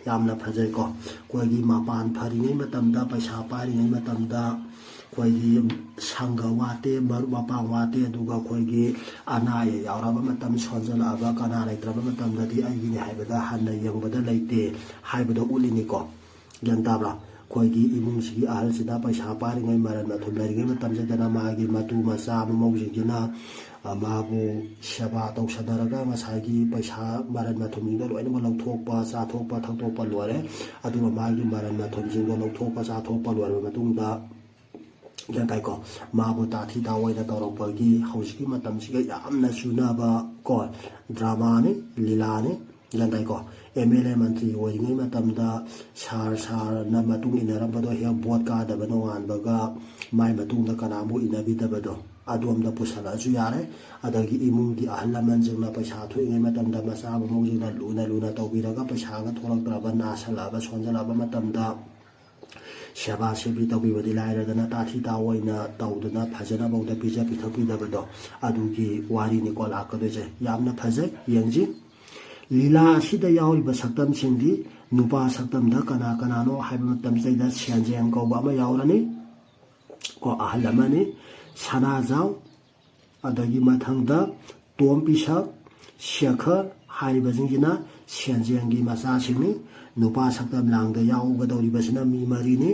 ꯌꯥꯝꯅ ꯐꯖꯩꯀꯣ꯫ ꯑꯩꯈꯣꯏꯒꯤ ꯃꯄꯥꯟ ꯐꯔꯤꯉꯩ ꯃꯇꯝꯗ, ꯄꯩꯁꯥ ꯄꯥꯏꯔꯤꯉꯩ ꯃꯇꯝꯗ, ꯑꯩꯈꯣꯏꯒꯤ ꯁꯪꯒ ꯋꯥꯠꯇꯦ, ꯃꯔꯨꯞ ꯃꯄꯥꯡ ꯋꯥꯠꯇꯦ, ꯑꯗꯨꯒ ꯑꯩꯈꯣꯏꯒꯤ ꯑꯅꯥ ꯑꯌꯦꯛ ꯌꯥꯎꯔꯕ ꯃꯇꯝ, ꯁꯣꯟꯖꯜꯂꯛꯑꯕ ꯀꯅꯥ ꯂꯩꯇ꯭ꯔꯕ ꯃꯇꯝꯗꯗꯤ ꯑꯩꯒꯤꯅꯤ ꯍꯥꯏꯕꯗ ꯍꯟꯅ ꯌꯦꯡꯕꯗ ꯂꯩꯇꯦ ꯍꯥꯏꯕꯗꯣ ꯎꯠꯂꯤꯅꯤꯀꯣ꯫ ꯒ꯭ꯌꯥꯟ ꯇꯥꯕ꯭ꯔꯥ? ꯑꯩꯈꯣꯏꯒꯤ ꯏꯃꯨꯡꯁꯤꯒꯤ ꯑꯍꯜꯁꯤꯅ ꯄꯩꯁꯥ ꯄꯥꯏꯔꯤꯉꯩ, ꯃꯔꯟ ꯃꯊꯨꯝ ꯂꯩꯔꯤꯉꯩ ꯃꯇꯝꯁꯤꯗꯅ ꯃꯥꯒꯤ ꯃꯇꯨ ꯃꯆꯥ ꯃꯃꯧꯁꯤꯡꯁꯤꯅ, ꯑ, ꯃꯥꯕꯨ ꯁꯦꯕꯥ ꯇꯧꯁꯟꯅꯔꯒ ꯉꯁꯥꯏꯒꯤ ꯄꯩꯁꯥ ꯃꯔꯟ ꯃꯊꯨꯝꯁꯤꯡꯗꯣ ꯂꯣꯏꯅꯃꯛ ꯂꯧꯊꯣꯛꯄ, ꯆꯥꯊꯣꯛꯄ, ꯊꯛꯇꯣꯛꯄ ꯂꯣꯏꯔꯦ꯫ ꯑꯗꯨꯒ ꯃꯥꯒꯤ ꯃꯔꯟ ꯃꯊꯨꯝꯁꯤꯡꯗꯣ ꯂꯧꯊꯣꯛꯄ, ꯆꯥꯊꯣꯛꯄ ꯂꯣꯏꯔꯕ ꯃꯇꯨꯡꯗ, ꯒ꯭ꯌꯥꯟ ꯇꯥꯏꯀꯣ? ꯃꯥꯕꯨ ꯇꯥꯊꯤ ꯇꯥꯑꯣꯏꯅ ꯇꯧꯔꯛꯄꯒꯤ ꯍꯧꯖꯤꯛꯀꯤ ꯃꯇꯝꯁꯤꯒ ꯌꯥꯝꯅ ꯆꯨꯅꯕ ꯀꯣ, ꯗ꯭ꯔꯃꯥꯅꯤ, ꯂꯤꯂꯥꯅꯤ꯫ ꯒ꯭ꯌꯥꯟ ꯇꯥꯏꯀꯣ? ꯑꯦꯝ ꯑꯦꯜ ꯑꯦ ꯃꯟꯇ꯭ꯔꯤ ꯑꯣꯏꯔꯤꯉꯩ ꯃꯇꯝꯗ ꯁꯥꯔ ꯁꯥꯔꯅ ꯃꯇꯨꯡ ꯏꯟꯅꯔꯝꯕꯗꯣ ꯍꯦꯛ ꯚꯣꯠ ꯀꯥꯗꯕ ꯅꯣꯡꯉꯥꯟꯕꯒ ꯃꯥꯏ ꯃꯇꯨꯡꯗ ꯀꯅꯥꯃꯨꯛ ꯏꯟꯅꯕꯤꯗꯕꯗꯣ ꯑꯗꯣꯝꯗ ꯄꯨꯁꯜꯂꯛꯑꯁꯨ ꯌꯥꯔꯦ꯫ ꯑꯗꯒꯤ ꯏꯃꯨꯡꯒꯤ ꯑꯍꯜ ꯂꯃꯟꯁꯤꯡꯅ ꯄꯩꯁꯥ ꯊꯣꯛꯏꯉꯩ ꯃꯇꯝꯗ ꯃꯆꯥ ꯃꯃꯧꯁꯤꯡꯅ ꯂꯨꯅ ꯂꯨꯅ ꯇꯧꯕꯤꯔꯒ ꯄꯩꯁꯥꯒ ꯊꯣꯛꯂꯛꯇ꯭ꯔꯕ, ꯅꯥꯁꯜꯂꯛꯑꯕ, ꯁꯣꯟꯖꯜꯂꯛꯑꯕ ꯃꯇꯝꯗ ꯁꯦꯕꯥ ꯁꯦꯕꯤ ꯇꯧꯕꯤꯕꯗꯤ ꯂꯥꯏꯔꯗꯅ ꯇꯥꯊꯤ ꯇꯥꯑꯣꯏꯅ ꯇꯧꯗꯅ ꯐꯖꯅꯐꯥꯎꯗ ꯄꯤꯖ ꯄꯤꯊꯛꯄꯤꯗꯕꯗꯣ ꯑꯗꯨꯒꯤ ꯋꯥꯔꯤꯅꯤꯀꯣ ꯂꯥꯛꯀꯗꯣꯏꯁꯦ꯫ ꯌꯥꯝꯅ ꯐꯖꯩ, ꯌꯦꯡꯁꯤ꯫ ꯂꯤꯂꯥ ꯑꯁꯤꯗ ꯌꯥꯎꯔꯤꯕ ꯁꯛꯇꯝꯁꯤꯡꯗꯤ ꯅꯨꯄꯥ ꯁꯛꯇꯝꯗ ꯀꯅꯥ ꯀꯅꯥꯅꯣ ꯍꯥꯏꯕ ꯃꯇꯝꯁꯤꯗꯩꯗ ꯁꯦꯟꯖꯦꯡ ꯀꯧꯕ ꯑꯃ ꯌꯥꯎꯔꯅꯤ ꯀꯣ, ꯑꯍꯜ ꯑꯃꯅꯤ, ꯁꯅꯥꯖꯥꯎ, ꯑꯗꯒꯤ ꯃꯊꯪꯗ ꯇꯣꯝ ꯄꯤꯁꯛ, ꯁꯦꯈꯔ ꯍꯥꯏꯔꯤꯕꯁꯤꯡꯁꯤꯅ ꯁꯦꯟꯖꯦꯡꯒꯤ ꯃꯆꯥꯁꯤꯡꯅꯤ꯫ ꯅꯨꯄꯥ ꯁꯛꯇꯝ ꯂꯥꯡꯗ ꯌꯥꯎꯒꯗꯧꯔꯤꯕꯁꯤꯅ ꯃꯤ ꯃꯔꯤꯅꯤ꯫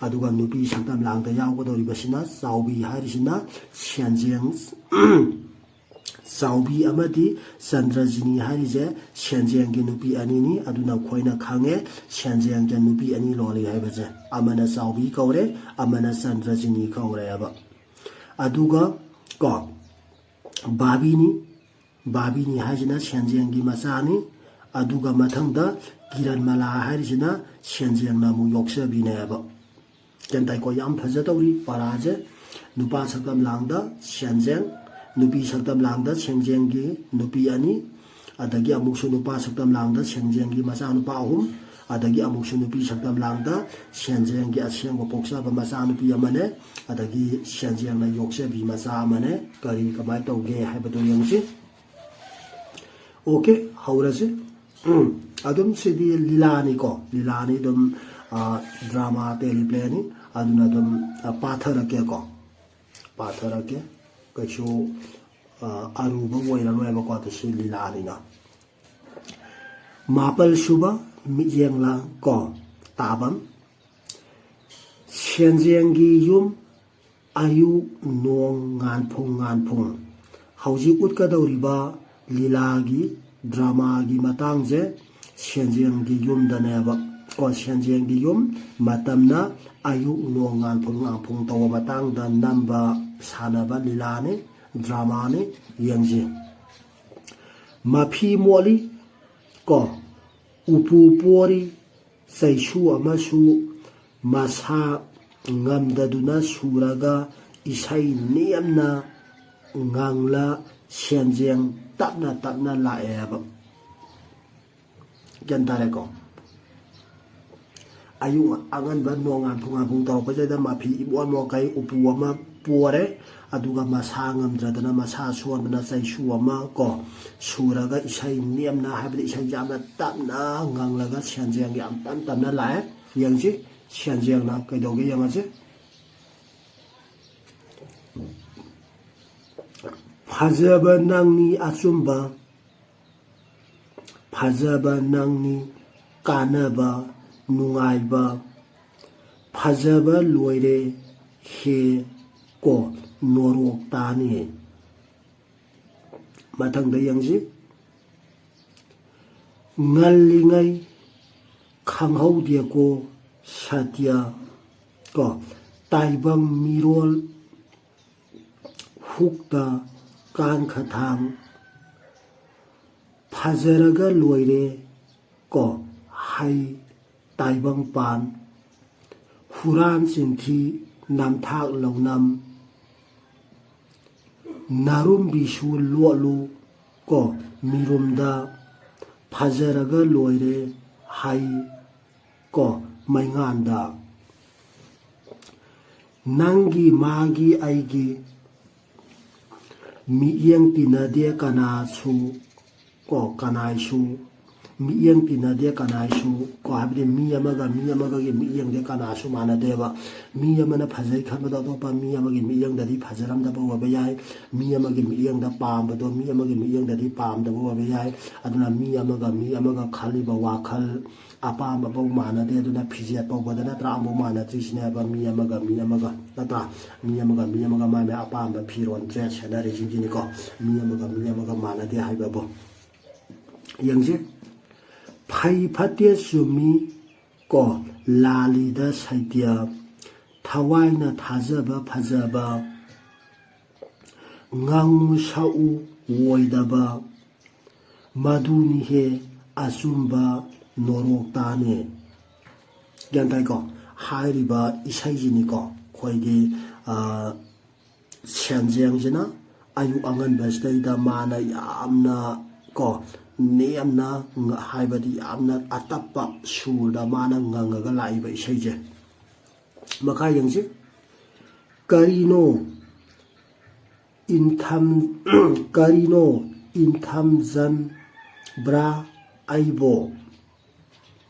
ꯑꯗꯨꯒ ꯅꯨꯄꯤ ꯁꯛꯇꯝ ꯂꯥꯡꯗ ꯌꯥꯎꯒꯗꯧꯔꯤꯕꯁꯤꯅ ꯆꯥꯎꯕꯤ ꯍꯥꯏꯔꯤꯁꯤꯅ ꯁꯦꯟꯖꯦꯡ, ꯆꯥꯎꯕꯤ ꯑꯃꯗꯤ ꯆꯟꯗ꯭ꯔꯖꯤꯅꯤ ꯍꯥꯏꯔꯤꯁꯦ ꯁꯦꯟꯖꯦꯡꯒꯤ ꯅꯨꯄꯤ ꯑꯅꯤꯅꯤ꯫ ꯑꯗꯨꯅ ꯑꯩꯈꯣꯏꯅ ꯈꯪꯉꯦ ꯁꯦꯟꯖꯦꯡꯁꯦ ꯅꯨꯄꯤ ꯑꯅꯤ ꯂꯣꯜꯂꯤ ꯍꯥꯏꯕꯁꯦ, ꯑꯃꯅ ꯆꯥꯎꯕꯤ ꯀꯧꯔꯦ, ꯑꯃꯅ ꯆꯟꯗ꯭ꯔꯖꯤꯅꯤ ꯀꯧꯔꯦꯕ꯫ ꯑꯗꯨꯒ ꯀꯣ, ꯕꯥꯕꯤꯅꯤ, ꯕꯥꯕꯤꯅꯤ ꯍꯥꯏꯁꯤꯅ ꯁꯦꯟꯖꯦꯡꯒꯤ ꯃꯆꯥꯅꯤ꯫ ꯑꯗꯨꯒ ꯃꯊꯪꯗ ꯀꯤꯔꯟ ꯃꯂꯥ ꯍꯥꯏꯔꯤꯁꯤꯅ ꯁꯦꯟꯖꯦꯡꯅ ꯑꯃꯨꯛ ꯌꯣꯛꯆꯕꯤꯅꯦꯕ꯫ ꯒ꯭ꯌꯥꯟ ꯇꯥꯏꯀꯣ? ꯌꯥꯝ ꯐꯖꯗꯧꯔꯤ ꯄꯔꯥꯁꯦ꯫ ꯅꯨꯄꯥ ꯁꯛꯇꯝ ꯂꯥꯡꯗ ꯁꯦꯟꯖꯦꯡ, ꯅꯨꯄꯤ ꯁꯛꯇꯝ ꯂꯥꯡꯗ ꯁꯦꯟꯖꯦꯡꯒꯤ ꯅꯨꯄꯤ ꯑꯅꯤ, ꯑꯗꯒꯤ ꯑꯃꯨꯛꯁꯨ ꯅꯨꯄꯥ ꯁꯛꯇꯝ ꯂꯥꯡꯗ ꯁꯦꯟꯖꯦꯡꯒꯤ ꯃꯆꯥꯅꯨꯄꯥ ꯑꯍꯨꯝ, ꯑꯗꯒꯤ ꯑꯃꯨꯛꯁꯨ ꯅꯨꯄꯤ ꯁꯛꯇꯝ ꯂꯥꯡꯗ ꯁꯦꯟꯖꯦꯡꯒꯤ ꯑꯁꯦꯡꯕ ꯄꯣꯛꯆꯕ ꯃꯆꯥꯅꯨꯄꯤ ꯑꯃꯅꯦ, ꯑꯗꯒꯤ ꯁꯦꯟꯖꯦꯡꯅ ꯌꯣꯛꯆꯕꯤ ꯃꯆꯥ ꯑꯃꯅꯦ꯫ ꯀꯔꯤ ꯀꯃꯥꯏꯅ ꯇꯧꯒꯦ ꯍꯥꯏꯕꯗꯨ ꯌꯦꯡꯁꯤ꯫ ꯑꯣꯀꯦ, ꯍꯧꯔꯁꯤ꯫ ꯎꯝ, ꯑꯗꯨꯝ ꯁꯤꯗꯤ ꯂꯤꯂꯥꯅꯤꯀꯣ, ꯂꯤꯂꯥꯅꯤ ꯑꯗꯨꯝ, ꯑ, ꯗ꯭ꯔꯃꯥ, ꯇꯦꯂꯤꯄ꯭ꯂꯦꯅꯤ꯫ ꯑꯗꯨꯅ ꯑꯗꯨꯝ, ꯑ, ꯄꯥꯊꯔꯛꯀꯦꯀꯣ꯫ ꯄꯥꯊꯔꯛꯀꯦ꯫ ꯀꯩꯁꯨ, ꯑ, ꯑꯔꯨꯕ ꯑꯣꯏꯔꯔꯣꯏꯕꯀꯣ, ꯑꯗꯨ ꯁꯤ ꯂꯤꯂꯥꯅꯤꯅ꯫ ꯃꯥꯄꯜ ꯁꯨꯕ ꯃꯤꯠꯌꯦꯡꯂꯥꯡ ꯀꯣ, ꯇꯥꯕꯝ꯫ ꯁꯦꯟꯖꯦꯡꯒꯤ ꯌꯨꯝ, ꯑꯌꯨꯛ ꯅꯣꯡ ꯉꯥꯟꯐꯨꯡ ꯉꯥꯟꯐꯨꯡ꯫ ꯍꯧꯖꯤꯛ ꯎꯠꯀꯗꯧꯔꯤꯕ ꯂꯤꯂꯥꯒꯤ, ꯗ꯭ꯔꯃꯥꯒꯤ ꯃꯇꯥꯡꯁꯦ ꯁꯦꯟꯖꯦꯡꯒꯤ ꯌꯨꯝꯗꯅꯦꯕ꯫ ꯀꯣ, ꯁꯦꯟꯖꯦꯡꯒꯤ ꯌꯨꯝ ꯃꯇꯝꯅ ꯑꯌꯨꯛ ꯅꯣꯡ ꯉꯥꯟꯐꯨꯡ ꯉꯥꯟꯐꯨꯡ ꯇꯧꯕ ꯃꯇꯥꯡꯗ ꯅꯝꯕ ꯁꯥꯟꯅꯕ ꯂꯤꯂꯥꯅꯤ, ꯗ꯭ꯔꯃꯥꯅꯤ꯫ ꯌꯦꯡꯁꯤ꯫ ꯃꯐꯤ ꯃꯣꯠꯂꯤ ꯀꯣ, ꯎꯄꯨ ꯄꯣꯔꯤ, ꯆꯩꯁꯨ ꯑꯃꯁꯨ ꯃꯁꯥ ꯉꯝꯗꯗꯨꯅ ꯁꯨꯔꯒ ꯏꯁꯩ ꯅꯦꯝꯅ ꯉꯪꯂ ꯁꯦꯟꯖꯦꯡ ꯇꯞꯅ ꯇꯞꯅ ꯂꯥꯛꯑꯦꯕ꯫ ꯒ꯭ꯌꯥꯟ ꯇꯥꯔꯦꯀꯣ? ꯑꯌꯨꯛ ꯑꯉꯟꯕ ꯅꯣꯡ ꯉꯥꯟꯐꯨꯡ ꯉꯥꯟꯐꯨꯡ ꯇꯧꯔꯛꯄꯁꯤꯗ ꯃꯐꯤ ꯏꯃꯣꯠ ꯃꯣꯠꯈꯩ ꯎꯄꯨ ꯑꯃ ꯄꯣꯔꯦ, ꯑꯗꯨꯒ ꯃꯁꯥ ꯉꯝꯗ꯭ꯔꯗꯅ ꯃꯁꯥ ꯁꯣꯟꯗꯅ ꯆꯩꯁꯨ ꯑꯃ ꯀꯣ ꯁꯨꯔꯒ ꯏꯁꯩ ꯅꯦꯝꯅ, ꯍꯥꯏꯕꯗꯤ ꯏꯁꯩ ꯌꯥꯝꯅ ꯇꯞꯅ ꯉꯪꯂꯒ ꯁꯦꯟꯖꯦꯡ ꯌꯥꯝ ꯇꯞ ꯇꯞꯅ ꯂꯥꯛꯑꯦ꯫ ꯌꯦꯡꯁꯤ, ꯁꯦꯟꯖꯦꯡꯅ ꯀꯩꯗꯧꯒꯦ ꯌꯦꯡꯉꯁꯤ꯫ ꯐꯖꯕ ꯅꯪꯅꯤ ꯑꯆꯨꯝꯕ, ꯐꯖꯕ ꯅꯪꯅꯤ ꯀꯥꯟꯅꯕ ꯅꯨꯡꯉꯥꯏꯕ, ꯐꯖꯕ ꯂꯣꯏꯔꯦ ꯍꯦ ꯀꯣ ꯅꯣꯔꯣꯛ ꯇꯥꯅꯤ꯫ ꯃꯊꯪꯗ ꯌꯦꯡꯁꯤ꯫ ꯉꯜꯂꯤꯉꯩ ꯈꯪꯍꯧꯗꯦꯀꯣ ꯁꯇ꯭ꯌ ꯀꯣ, ꯇꯥꯏꯕꯪ ꯃꯤꯔꯣꯜ ꯍꯨꯛꯇ ꯀꯥꯡꯈꯊꯥꯡ꯫ ꯐꯖꯔꯒ ꯂꯣꯏꯔꯦ ꯀꯣ ꯍꯩ ꯇꯥꯏꯕꯪꯄꯥꯟ, ꯍꯨꯔꯥꯟ ꯆꯤꯟꯊꯤ ꯅꯝꯊꯥꯛ ꯂꯧꯅꯝ꯫ ꯅꯥꯔꯨꯝꯕꯤꯁꯨ ꯂꯣꯠꯂꯨ ꯀꯣ ꯃꯤꯔꯨꯝꯗ, ꯐꯖꯔꯒ ꯂꯣꯏꯔꯦ ꯍꯩ ꯀꯣ ꯃꯩꯉꯥꯟꯗ꯫ ꯅꯪꯒꯤ ꯃꯥꯒꯤ ꯑꯩꯒꯤ ꯃꯤꯠꯌꯦꯡ ꯇꯤꯟꯅꯗꯦ ꯀꯅꯥꯁꯨ ꯀꯣ ꯀꯅꯥꯏꯁꯨ꯫ ꯃꯤꯠꯌꯦꯡ ꯇꯤꯟꯅꯗꯦ ꯀꯅꯥꯁꯨ ꯀꯣ, ꯍꯥꯏꯕꯗꯤ ꯃꯤ ꯑꯃꯒ ꯃꯤ ꯑꯃꯒꯒꯤ ꯃꯤꯠꯌꯦꯡꯗꯤ ꯀꯅꯥꯁꯨ ꯃꯥꯟꯅꯗꯦꯕ꯫ ꯃꯤ ꯑꯃꯅ ꯐꯖꯩ ꯈꯟꯕꯗꯣ ꯑꯇꯣꯞꯄ ꯃꯤ ꯑꯃꯒꯤ ꯃꯤꯠꯌꯦꯡꯗꯗꯤ ꯐꯖꯔꯝꯗꯕ ꯑꯣꯏꯕ ꯌꯥꯏ꯫ ꯃꯤ ꯑꯃꯒꯤ ꯃꯤꯠꯌꯦꯡꯗ ꯄꯥꯝꯕꯗꯣ ꯃꯤ ꯑꯃꯒꯤ ꯃꯤꯠꯌꯦꯡꯗꯗꯤ ꯄꯥꯝꯗꯕ ꯑꯣꯏꯕ ꯌꯥꯏ꯫ ꯑꯗꯨꯅ ꯃꯤ ꯑꯃꯒ ꯃꯤ ꯑꯃꯒ ꯈꯜꯂꯤꯕ ꯋꯥꯈꯜ ꯑꯄꯥꯝꯕꯐꯧ ꯃꯥꯟꯅꯗꯦ꯫ ꯑꯗꯨꯅ ꯐꯤꯖꯦꯠ ꯐꯥꯎꯕꯗ ꯅꯠꯇ꯭ꯔꯥ ꯑꯃꯐꯥꯎ ꯃꯥꯟꯅꯗ꯭ꯔꯤꯁꯤꯅꯦꯕ, ꯃꯤ ꯑꯃꯒ ꯃꯤ ꯑꯃꯒ ꯅꯠꯇ꯭ꯔꯥ? ꯃꯤ ꯑꯃꯒ ꯃꯤ ꯑꯃꯒ ꯃꯥꯏ ꯃꯥꯏ ꯑꯄꯥꯝꯕ ꯐꯤꯔꯣꯜ ꯗ꯭ꯔꯦꯁ ꯁꯦꯠꯅꯔꯤꯁꯤꯡꯁꯤꯅꯤꯀꯣ꯫ ꯃꯤ ꯑꯃꯒ ꯃꯤ ꯑꯃꯒ ꯃꯥꯟꯅꯗꯦ ꯍꯥꯏꯕꯕꯨ ꯌꯦꯡꯁꯤ꯫ ꯐꯩ ꯐꯠꯇꯦ ꯆꯨꯝꯃꯤ ꯀꯣ, ꯂꯥꯜꯂꯤꯗ ꯁꯩꯇ꯭ꯌ, ꯊꯋꯥꯏꯅ ꯊꯥꯖꯕ ꯐꯖꯕ, ꯉꯥꯡꯉꯨ ꯁꯛꯎ ꯑꯣꯏꯗꯕ, ꯃꯗꯨꯅꯤꯍꯦ ꯑꯆꯨꯝꯕ ꯅꯣꯔꯣꯛ ꯇꯥꯅꯦ꯫ ꯒ꯭ꯌꯥꯟ ꯇꯥꯏꯀꯣ? ꯍꯥꯏꯔꯤꯕ ꯏꯁꯩꯁꯤꯅꯤꯀꯣ ꯑꯩꯈꯣꯏꯒꯤ, ꯑ, ꯁꯦꯟꯖꯦꯡꯁꯤꯅ ꯑꯌꯨꯛ ꯑꯉꯟꯕꯁꯤꯗꯩꯗ ꯃꯥꯅ ꯌꯥꯝꯅ ꯀꯣ ꯅꯦꯝꯅ ꯉ-, ꯍꯥꯏꯕꯗꯤ ꯌꯥꯝꯅ ꯑꯇꯞꯄ ꯁꯨꯔꯗ ꯃꯥꯅ ꯉꯪꯉꯒ ꯂꯥꯛꯏꯕ ꯏꯁꯩꯁꯦ꯫ ꯃꯈꯥ ꯌꯦꯡꯁꯤ꯫ ꯀꯔꯤꯅꯣ ꯏꯟꯊꯝ-, ꯀꯔꯤꯅꯣ ꯏꯟꯊꯝꯖꯟꯕ꯭ꯔꯥ ꯑꯩꯕꯣ?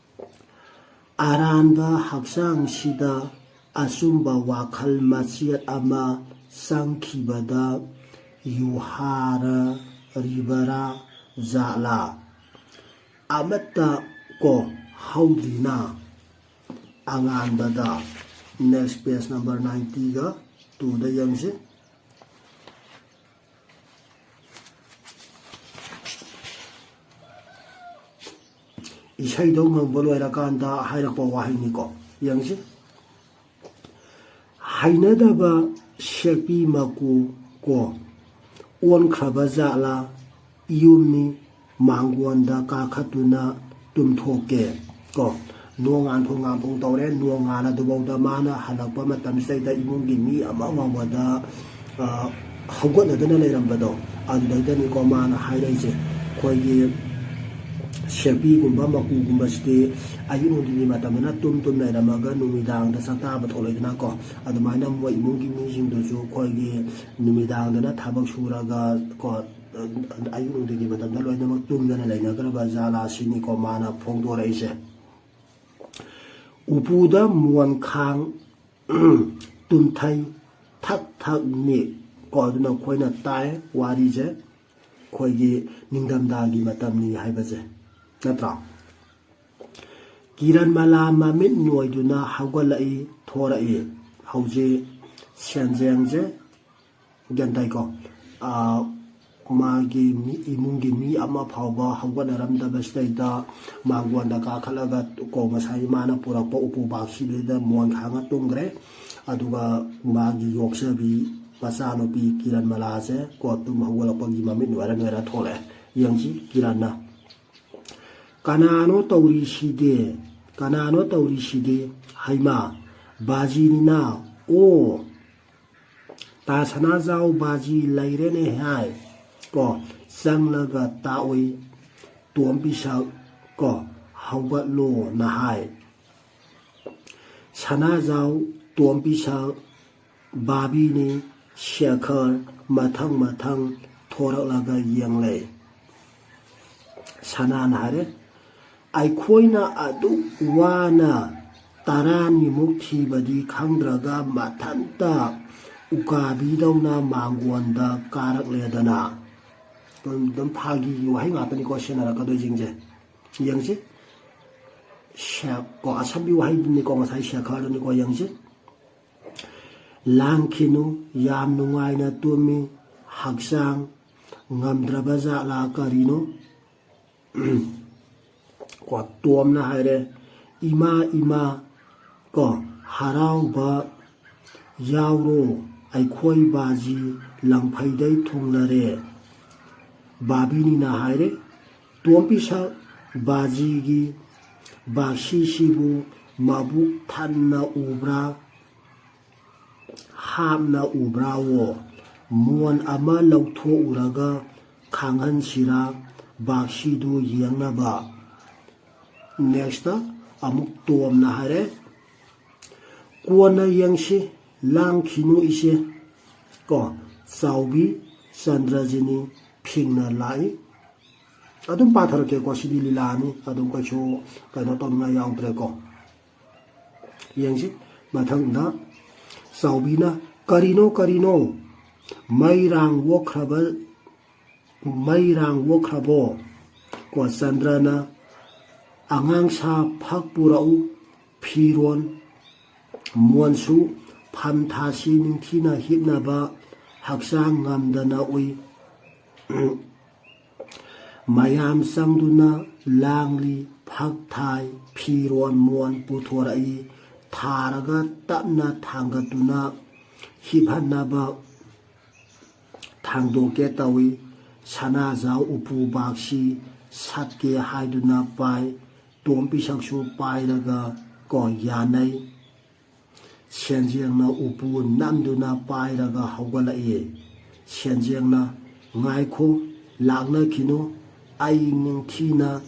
ꯑꯔꯥꯟꯕ ꯍꯛꯆꯥꯡꯁꯤꯗ ꯑꯆꯨꯝꯕ ꯋꯥꯈꯜ ꯃꯆꯦꯠ ꯑꯃ ꯆꯪꯈꯤꯕꯗ ꯌꯨꯍꯥꯔꯔꯤꯕꯔꯥ ꯖꯥꯠꯂꯥ? ꯑꯃꯠꯇ ꯀꯣ ꯍꯧꯗ꯭ꯔꯤꯅ ꯑꯉꯥꯟꯕꯗ꯫ Next page number ninety-ꯒ two-ꯗ ꯌꯦꯡꯁꯤ꯫ ꯏꯁꯩꯗꯣ ꯉꯪꯕ ꯂꯣꯏꯔꯀꯥꯟꯗ ꯍꯥꯏꯔꯛꯄ ꯋꯥꯍꯩꯅꯤꯀꯣ꯫ ꯌꯦꯡꯁꯤ꯫ ꯍꯩꯅꯗꯕ ꯁꯦꯛꯄꯤ ꯃꯀꯨ ꯀꯣ ꯑꯣꯟꯈ꯭ꯔꯕ ꯖꯥꯠꯂꯥ? ꯌꯨꯝꯅꯤ ꯃꯥꯡꯒꯣꯟꯗ ꯀꯥꯈꯠꯇꯨꯅ ꯇꯨꯝꯊꯣꯛꯀꯦ ꯀꯣ꯫ ꯅꯣꯡ ꯉꯥꯟꯐꯣꯡ ꯉꯥꯟꯐꯣꯡ ꯇꯧꯔꯦ, ꯅꯣꯡ ꯉꯥꯜꯂꯗꯨꯐꯥꯎꯗ ꯃꯥꯅ ꯍꯜꯂꯛꯄ ꯃꯇꯝꯁꯤꯗꯩꯗ ꯏꯃꯨꯡꯒꯤ ꯃꯤ ꯑꯃ ꯐꯥꯎꯕꯗ, ꯑ, ꯍꯧꯒꯠꯅꯗꯅ ꯂꯩꯔꯝꯕꯗꯣ, ꯑꯗꯨꯗꯩꯗꯅꯤꯀꯣ ꯃꯥꯅ ꯍꯥꯏꯔꯛꯏꯁꯦ꯫ ꯑꯩꯈꯣꯏꯒꯤ ꯁꯦꯛꯄꯤꯒꯨꯝꯕ ꯃꯀꯨꯒꯨꯝꯕꯁꯤꯗꯤ ꯑꯌꯨꯛ ꯅꯨꯡꯊꯤꯜꯒꯤ ꯃꯇꯝꯗꯅ ꯇꯨꯝ ꯇꯨꯝ ꯂꯩꯔꯝꯃꯒ ꯅꯨꯃꯤꯗꯥꯡꯗ ꯆꯥꯛ ꯆꯥꯕ ꯊꯣꯛꯂꯛꯏꯗꯅꯀꯣ꯫ ꯑꯗꯨꯃꯥꯏꯅ ꯃꯣꯏ ꯏꯃꯨꯡꯒꯤ ꯃꯤꯁꯤꯡꯗꯨꯁꯨ ꯑꯩꯈꯣꯏꯒꯤ ꯅꯨꯃꯤꯗꯥꯡꯗꯅ ꯊꯕꯛ ꯁꯨꯔꯒ ꯀꯣ, ꯑꯌꯨꯛ ꯅꯨꯡꯊꯤꯜꯒꯤ ꯃꯇꯝꯗ ꯂꯣꯏꯅꯃꯛ ꯇꯨꯝꯗꯅ ꯂꯩꯅꯈ꯭ꯔꯕ ꯖꯥꯠꯂꯥ ꯁꯤꯅꯤꯀꯣ ꯃꯥꯅ ꯐꯣꯡꯗꯣꯔꯛꯏꯁꯦ꯫ ꯎꯄꯨꯗ ꯃꯣꯟꯈꯥꯡ ꯇꯨꯝꯊꯩ ꯊꯛ ꯊꯛ ꯅꯤꯛ ꯀꯣ꯫ ꯑꯗꯨꯅ ꯑꯩꯈꯣꯏꯅ ꯇꯥꯏ ꯋꯥꯔꯤꯁꯦ, ꯑꯩꯈꯣꯏꯒꯤ ꯅꯤꯡꯊꯝꯊꯥꯒꯤ ꯃꯇꯝꯅꯤ ꯍꯥꯏꯕꯁꯦ, ꯅꯠꯇ꯭ꯔꯥ? ꯀꯤꯔꯟ ꯃꯂꯥ ꯃꯃꯤꯠ ꯅꯣꯏꯗꯨꯅ ꯍꯧꯒꯠꯂꯛꯏ, ꯊꯣꯔꯛꯏ꯫ ꯍꯧꯖꯤꯛ ꯁꯦꯟꯖꯦꯡꯁꯦ, ꯒ꯭ꯌꯥꯟ ꯇꯥꯏꯀꯣ? ꯑꯥ, ꯃꯥꯒꯤ ꯃꯤ, ꯏꯃꯨꯡꯒꯤ ꯃꯤ ꯑꯃ ꯐꯥꯎꯕ ꯍꯧꯒꯠꯅꯔꯝꯗꯕꯁꯤꯗꯩꯗ ꯃꯥꯡꯒꯣꯟꯗ ꯀꯥꯈꯠꯂꯒ ꯀꯣ, ꯉꯁꯥꯏ ꯃꯥꯅ ꯄꯨꯔꯛꯄ ꯎꯄꯨ ꯕꯥꯛꯁꯤꯗꯩꯗ ꯃꯣꯟ ꯈꯥꯡꯉ ꯇꯨꯝꯈ꯭ꯔꯦ꯫ ꯑꯗꯨꯒ ꯃꯥꯒꯤ ꯌꯣꯛꯆꯕꯤ ꯃꯆꯥꯅꯨꯄꯤ ꯀꯤꯔꯟ ꯃꯂꯥꯁꯦ ꯀꯣ, ꯇꯨꯝ ꯍꯧꯒꯠꯂꯛꯄꯒꯤ ꯃꯃꯤꯠ ꯅꯣꯏꯔ ꯅꯣꯏꯔ ꯊꯣꯛꯂꯛꯑꯦ꯫ ꯌꯦꯡꯁꯤ ꯀꯤꯔꯟꯅ꯫ "ꯀꯅꯥꯅꯣ ꯇꯧꯔꯤꯁꯤꯗꯤ? ꯀꯅꯥꯅꯣ ꯇꯧꯔꯤꯁꯤꯗꯤ? ꯍꯩꯃꯥ, ꯕꯥꯖꯤꯅꯤꯅ꯫ ꯑꯣ, ꯇꯥ ꯁꯅꯥꯖꯥꯎ ꯕꯥꯖꯤ ꯂꯩꯔꯦꯅꯦ ꯍꯥꯏ"꯫ ꯀꯣ, ꯆꯪꯂꯒ ꯇꯥꯛꯎꯏ꯫ "ꯇꯣꯝꯕꯤꯁꯛ ꯀꯣ, ꯍꯧꯒꯠꯂꯣꯅ ꯍꯥꯏ"꯫ ꯁꯅꯥꯖꯥꯎ, ꯇꯣꯝꯕꯤꯁꯛ, ꯕꯥꯕꯤꯅꯤ, ꯁꯦꯈꯔ ꯃꯊꯪ ꯃꯊꯪ ꯊꯣꯔꯛꯂꯒ ꯌꯦꯡꯂꯦ꯫ ꯁꯅꯥꯅ ꯍꯥꯏꯔꯦ, "ꯑꯩꯈꯣꯏꯅ ꯑꯗꯨꯛ ꯋꯥꯅ ꯇꯔꯥꯅꯤꯃꯨꯛ ꯊꯤꯕꯗꯤ ꯈꯪꯗ꯭ꯔꯒ ꯃꯊꯟꯇ ꯎꯀꯥꯕꯤꯗꯧꯅ ꯃꯥꯡꯒꯣꯟꯗ ꯀꯥꯔꯛꯂꯦꯗꯅ"꯫ ꯑꯗꯨꯝ, ꯑꯗꯨꯝ ꯐꯥꯒꯤꯒꯤ ꯋꯥꯍꯩ ꯉꯥꯛꯇꯅꯤꯀꯣ ꯁꯤꯖꯤꯟꯅꯔꯛꯀꯗꯣꯏꯁꯤꯡꯁꯦ꯫ ꯌꯦꯡꯁꯤ꯫ ꯁꯦ-, ꯀꯣ, ꯑꯁꯝꯕꯤ ꯋꯥꯍꯩꯗꯨꯅꯤꯀꯣ, ꯉꯁꯥꯏ ꯁꯦꯈꯔꯗꯨꯅꯤꯀꯣ, ꯌꯦꯡꯁꯤ꯫ "ꯂꯥꯡꯈꯤꯅꯨ, ꯌꯥꯝ ꯅꯨꯡꯉꯥꯏꯅ ꯇꯨꯝꯃꯤ, ꯍꯛꯆꯥꯡ ꯉꯝꯗ꯭ꯔꯕ ꯖꯥꯠꯂꯥ ꯀꯔꯤꯅꯣ?" ꯀꯣ, ꯇꯣꯝꯅ ꯍꯥꯏꯔꯦ, "ꯏꯃꯥ, ꯏꯃꯥ, ꯀꯣ, ꯍꯔꯥꯎꯕ ꯌꯥꯎꯔꯣ, ꯑꯩꯈꯣꯏ ꯕꯥꯖꯤ ꯂꯪꯐꯩꯗꯩ ꯊꯨꯡꯂꯔꯦ"꯫ ꯕꯥꯕꯤꯅꯤꯅ ꯍꯥꯏꯔꯦ, "ꯇꯣꯝꯕꯤꯁꯛ, ꯕꯥꯖꯤꯒꯤ ꯕꯥꯛꯁꯤꯁꯤꯕꯨ ꯃꯕꯨꯛ ꯊꯟꯅ ꯎꯕ꯭ꯔꯥ, ꯍꯥꯞꯅ ꯎꯕ꯭ꯔꯥꯋꯣ? ꯃꯣꯟ ꯑꯃ ꯂꯧꯊꯣꯛꯎꯔꯒ ꯈꯥꯡꯍꯟꯁꯤꯔꯥ ꯕꯥꯛꯁꯤꯗꯨ ꯌꯦꯡꯅꯕ"꯫ ꯅꯦꯛꯁꯇ ꯑꯃꯨꯛ ꯇꯣꯝꯅ ꯍꯥꯏꯔꯦ, "ꯀꯣꯟꯅ ꯌꯦꯡꯁꯤ, ꯂꯥꯡꯈꯤꯅꯨ ꯏꯆꯦ"꯫ ꯀꯣ, ꯆꯥꯎꯕꯤ ꯆꯟꯗ꯭ꯔꯖꯤꯅꯤ ꯐꯤꯡꯅ ꯂꯥꯛꯏ꯫ ꯑꯗꯨꯝ ꯄꯥꯊꯔꯛꯀꯦꯀꯣ, ꯁꯤꯗꯤ ꯂꯤꯂꯥꯅꯤ, ꯑꯗꯨꯝ ꯀꯩꯁꯨ ꯀꯩꯅꯣ ꯇꯧꯅꯤꯡꯉꯥꯏ ꯌꯥꯎꯗ꯭ꯔꯦꯀꯣ꯫ ꯌꯦꯡꯁꯤ ꯃꯊꯪꯗ, ꯆꯥꯎꯕꯤꯅ, "ꯀꯔꯤꯅꯣ, ꯀꯔꯤꯅꯣ? ꯃꯩꯔꯥꯡ ꯑꯣꯛꯈ꯭ꯔꯕ, ꯃꯩꯔꯥꯡ ꯑꯣꯛꯈ꯭ꯔꯕꯣ?" ꯀꯣ, ꯆꯟꯗ꯭ꯔꯅ, "ꯑꯉꯥꯡꯁꯥ ꯐꯛ ꯄꯨꯔꯛꯎ, ꯐꯤꯔꯣꯟ ꯃꯣꯟꯁꯨ ꯐꯝ ꯊꯥꯁꯤ, ꯅꯤꯡꯊꯤꯅ ꯍꯤꯞꯅꯕ ꯍꯛꯆꯥꯡ ꯉꯝꯗꯅ ꯎꯏ꯫ ꯃꯌꯥꯝ ꯆꯪꯗꯨꯅ ꯂꯥꯡꯂꯤ, ꯐꯛ ꯊꯥꯏ, ꯐꯤꯔꯣꯟ ꯃꯣꯟ ꯄꯨꯊꯣꯔꯛꯏ, ꯊꯥꯔꯒ ꯇꯞꯅ ꯊꯥꯡꯒꯠꯇꯨꯅ ꯍꯤꯞꯍꯟꯅꯕ ꯊꯥꯡꯗꯣꯛꯀꯦ ꯇꯧꯏ꯫ ꯁꯅꯥꯖꯥꯎ ꯎꯄꯨ ꯕꯥꯛꯁꯤ ꯁꯠꯀꯦ ꯍꯥꯏꯗꯨꯅ ꯄꯥꯏ, ꯇꯣꯝ ꯄꯤꯁꯛꯁꯨ ꯄꯥꯏꯔꯒ ꯀꯣ ꯌꯥꯅꯩ꯫ ꯁꯦꯟꯖꯦꯡꯅ ꯎꯄꯨ ꯅꯝꯗꯨꯅ ꯄꯥꯏꯔꯒ ꯍꯧꯒꯠꯂꯛꯏ꯫ ꯁꯦꯟꯖꯦꯡꯅ, "ꯉꯥꯏꯈꯣ, ꯂꯥꯛꯅꯈꯤꯅꯨ, ꯑꯩ ꯅꯤꯡꯊꯤꯅ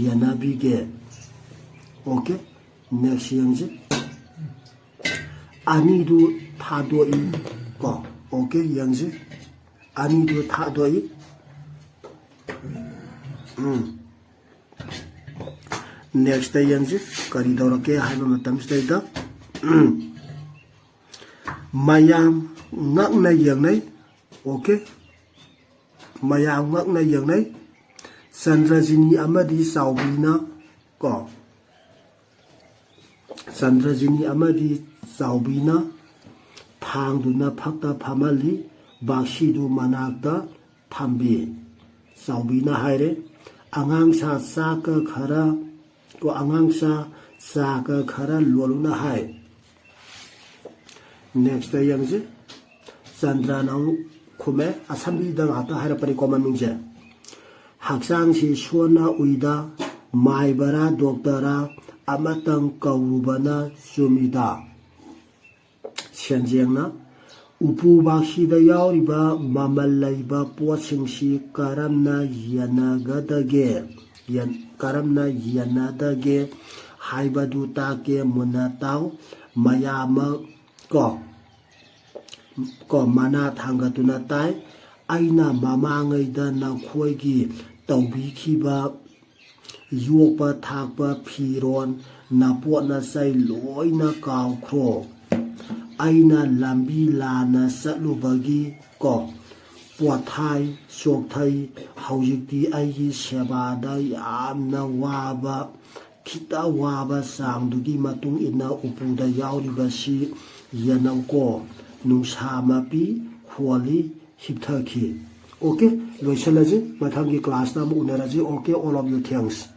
ꯌꯦꯟꯅꯕꯤꯒꯦ"꯫ ꯑꯣꯀꯦ, ꯅꯦꯛꯁ ꯌꯦꯡꯁꯤ꯫ ꯑꯅꯤꯗꯨ ꯊꯥꯗꯣꯛꯏ ꯀꯣ꯫ ꯑꯣꯀꯦ, ꯌꯦꯡꯁꯤ꯫ ꯑꯅꯤꯗꯨ ꯊꯥꯗꯣꯛꯏ꯫ ꯎꯝ꯫ ꯅꯦꯛꯁꯇ ꯌꯦꯡꯁꯤ, ꯀꯔꯤ ꯇꯧꯔꯛꯀꯦ ꯍꯥꯏꯕ ꯃꯇꯝꯁꯤꯗꯩꯗ, ꯎꯝ, ꯃꯌꯥꯝ ꯉꯛꯅ ꯌꯦꯡꯅꯩ꯫ ꯑꯣꯀꯦ, ꯃꯌꯥꯝ ꯉꯛꯅ ꯌꯦꯡꯅꯩ꯫ ꯆꯟꯗ꯭ꯔꯖꯤꯅꯤ ꯑꯃꯗꯤ ꯆꯥꯎꯕꯤꯅ ꯀꯣ, ꯆꯟꯗ꯭ꯔꯖꯤꯅꯤ ꯑꯃꯗꯤ ꯆꯥꯎꯕꯤꯅ ꯊꯥꯡꯗꯨꯅ ꯐꯛꯇ ꯐꯝꯍꯜꯂꯤ, ꯕꯥꯛꯁꯤꯗꯨ ꯃꯅꯥꯛꯇ ꯊꯝꯕꯤ꯫ ꯆꯥꯎꯕꯤꯅ ꯍꯥꯏꯔꯦ, "ꯑꯉꯥꯡꯁꯥ ꯆꯥꯛꯀ ꯈꯔ, ꯀꯣ, ꯑꯉꯥꯡꯁꯥ ꯆꯥꯒ ꯈꯔ ꯂꯣꯜꯂꯨꯅ" ꯍꯥꯏ꯫ ꯅꯦꯛꯁꯇ ꯌꯦꯡꯁꯤ꯫ ꯆꯟꯗ꯭ꯔꯅ ꯑꯃꯨꯛ ꯈꯨꯝꯃꯦ, ꯑꯁꯝꯕꯤꯗ ꯉꯥꯛꯇ ꯍꯥꯏꯔꯛꯄꯅꯤꯀꯣ ꯃꯃꯤꯡꯁꯦ꯫ "ꯍꯛꯆꯥꯡꯁꯤ ꯁꯣꯟꯅ ꯎꯏꯗ, ꯃꯥꯏꯕꯔꯥ ꯗꯣꯛꯇꯔ ꯑꯃꯇꯪ ꯀꯧꯔꯨꯕꯅ ꯆꯨꯝꯃꯤꯗ"꯫ ꯁꯦꯟꯖꯦꯡꯅ, "ꯎꯄꯨ ꯕꯥꯛꯁꯤꯗ ꯌꯥꯎꯔꯤꯕ ꯃꯃꯜ ꯂꯩꯕ ꯄꯣꯠꯁꯤꯡꯁꯤ ꯀꯔꯝꯅ ꯌꯦꯟꯅꯒꯗꯒꯦ, ꯌꯦꯟ-, ꯀꯔꯝꯅ ꯌꯦꯟꯅꯗꯒꯦ ꯍꯥꯏꯕꯗꯨ ꯇꯥꯛꯀꯦ, ꯃꯨꯟꯅ ꯇꯥꯎ"꯫ ꯃꯌꯥꯝꯃꯛ ꯀꯣ, ꯀꯣ, ꯃꯅꯥ ꯊꯥꯡꯒꯠꯇꯨꯅ ꯇꯥꯏ꯫ ꯑꯩꯅ ꯃꯃꯥꯡꯉꯩꯗ ꯅꯈꯣꯏꯒꯤ ꯇꯧꯕꯤꯈꯤꯕ ꯌꯣꯛꯄ ꯊꯥꯛꯄ, ꯐꯤꯔꯣꯟ, ꯅꯄꯣꯠ ꯅꯆꯩ ꯂꯣꯏꯅ ꯀꯥꯎꯈ꯭ꯔꯣ꯫ ꯑꯩꯅ ꯂꯝꯕꯤ ꯂꯥꯟꯅ ꯆꯠꯂꯨꯕꯒꯤ ꯀꯣ ꯄꯣꯊꯥꯏ ꯆꯣꯛꯊꯩ꯫ ꯍꯧꯖꯤꯛꯇꯤ ꯑꯩꯒꯤ ꯁꯦꯕꯥꯗ ꯌꯥꯝꯅ ꯋꯥꯕ, ꯈꯤꯇ ꯋꯥꯕ ꯆꯥꯡꯗꯨꯒꯤ ꯃꯇꯨꯡ ꯏꯟꯅ ꯎꯄꯨꯗ ꯌꯥꯎꯔꯤꯕꯁꯤ ꯌꯦꯟꯅꯧꯀꯣ꯫ ꯅꯨꯡꯁꯥ ꯃꯄꯤ ꯈꯣꯜꯂꯤ, ꯍꯤꯞꯊꯈꯤ꯫ ꯑꯣꯀꯦ, ꯂꯣꯏꯁꯤꯜꯂꯁꯤ꯫ ꯃꯊꯪꯒꯤ ꯀ꯭ꯂꯥꯁꯇ ꯑꯃꯨꯛ ꯎꯅꯔꯁꯤ꯫ Okay, all of you, thanks꯫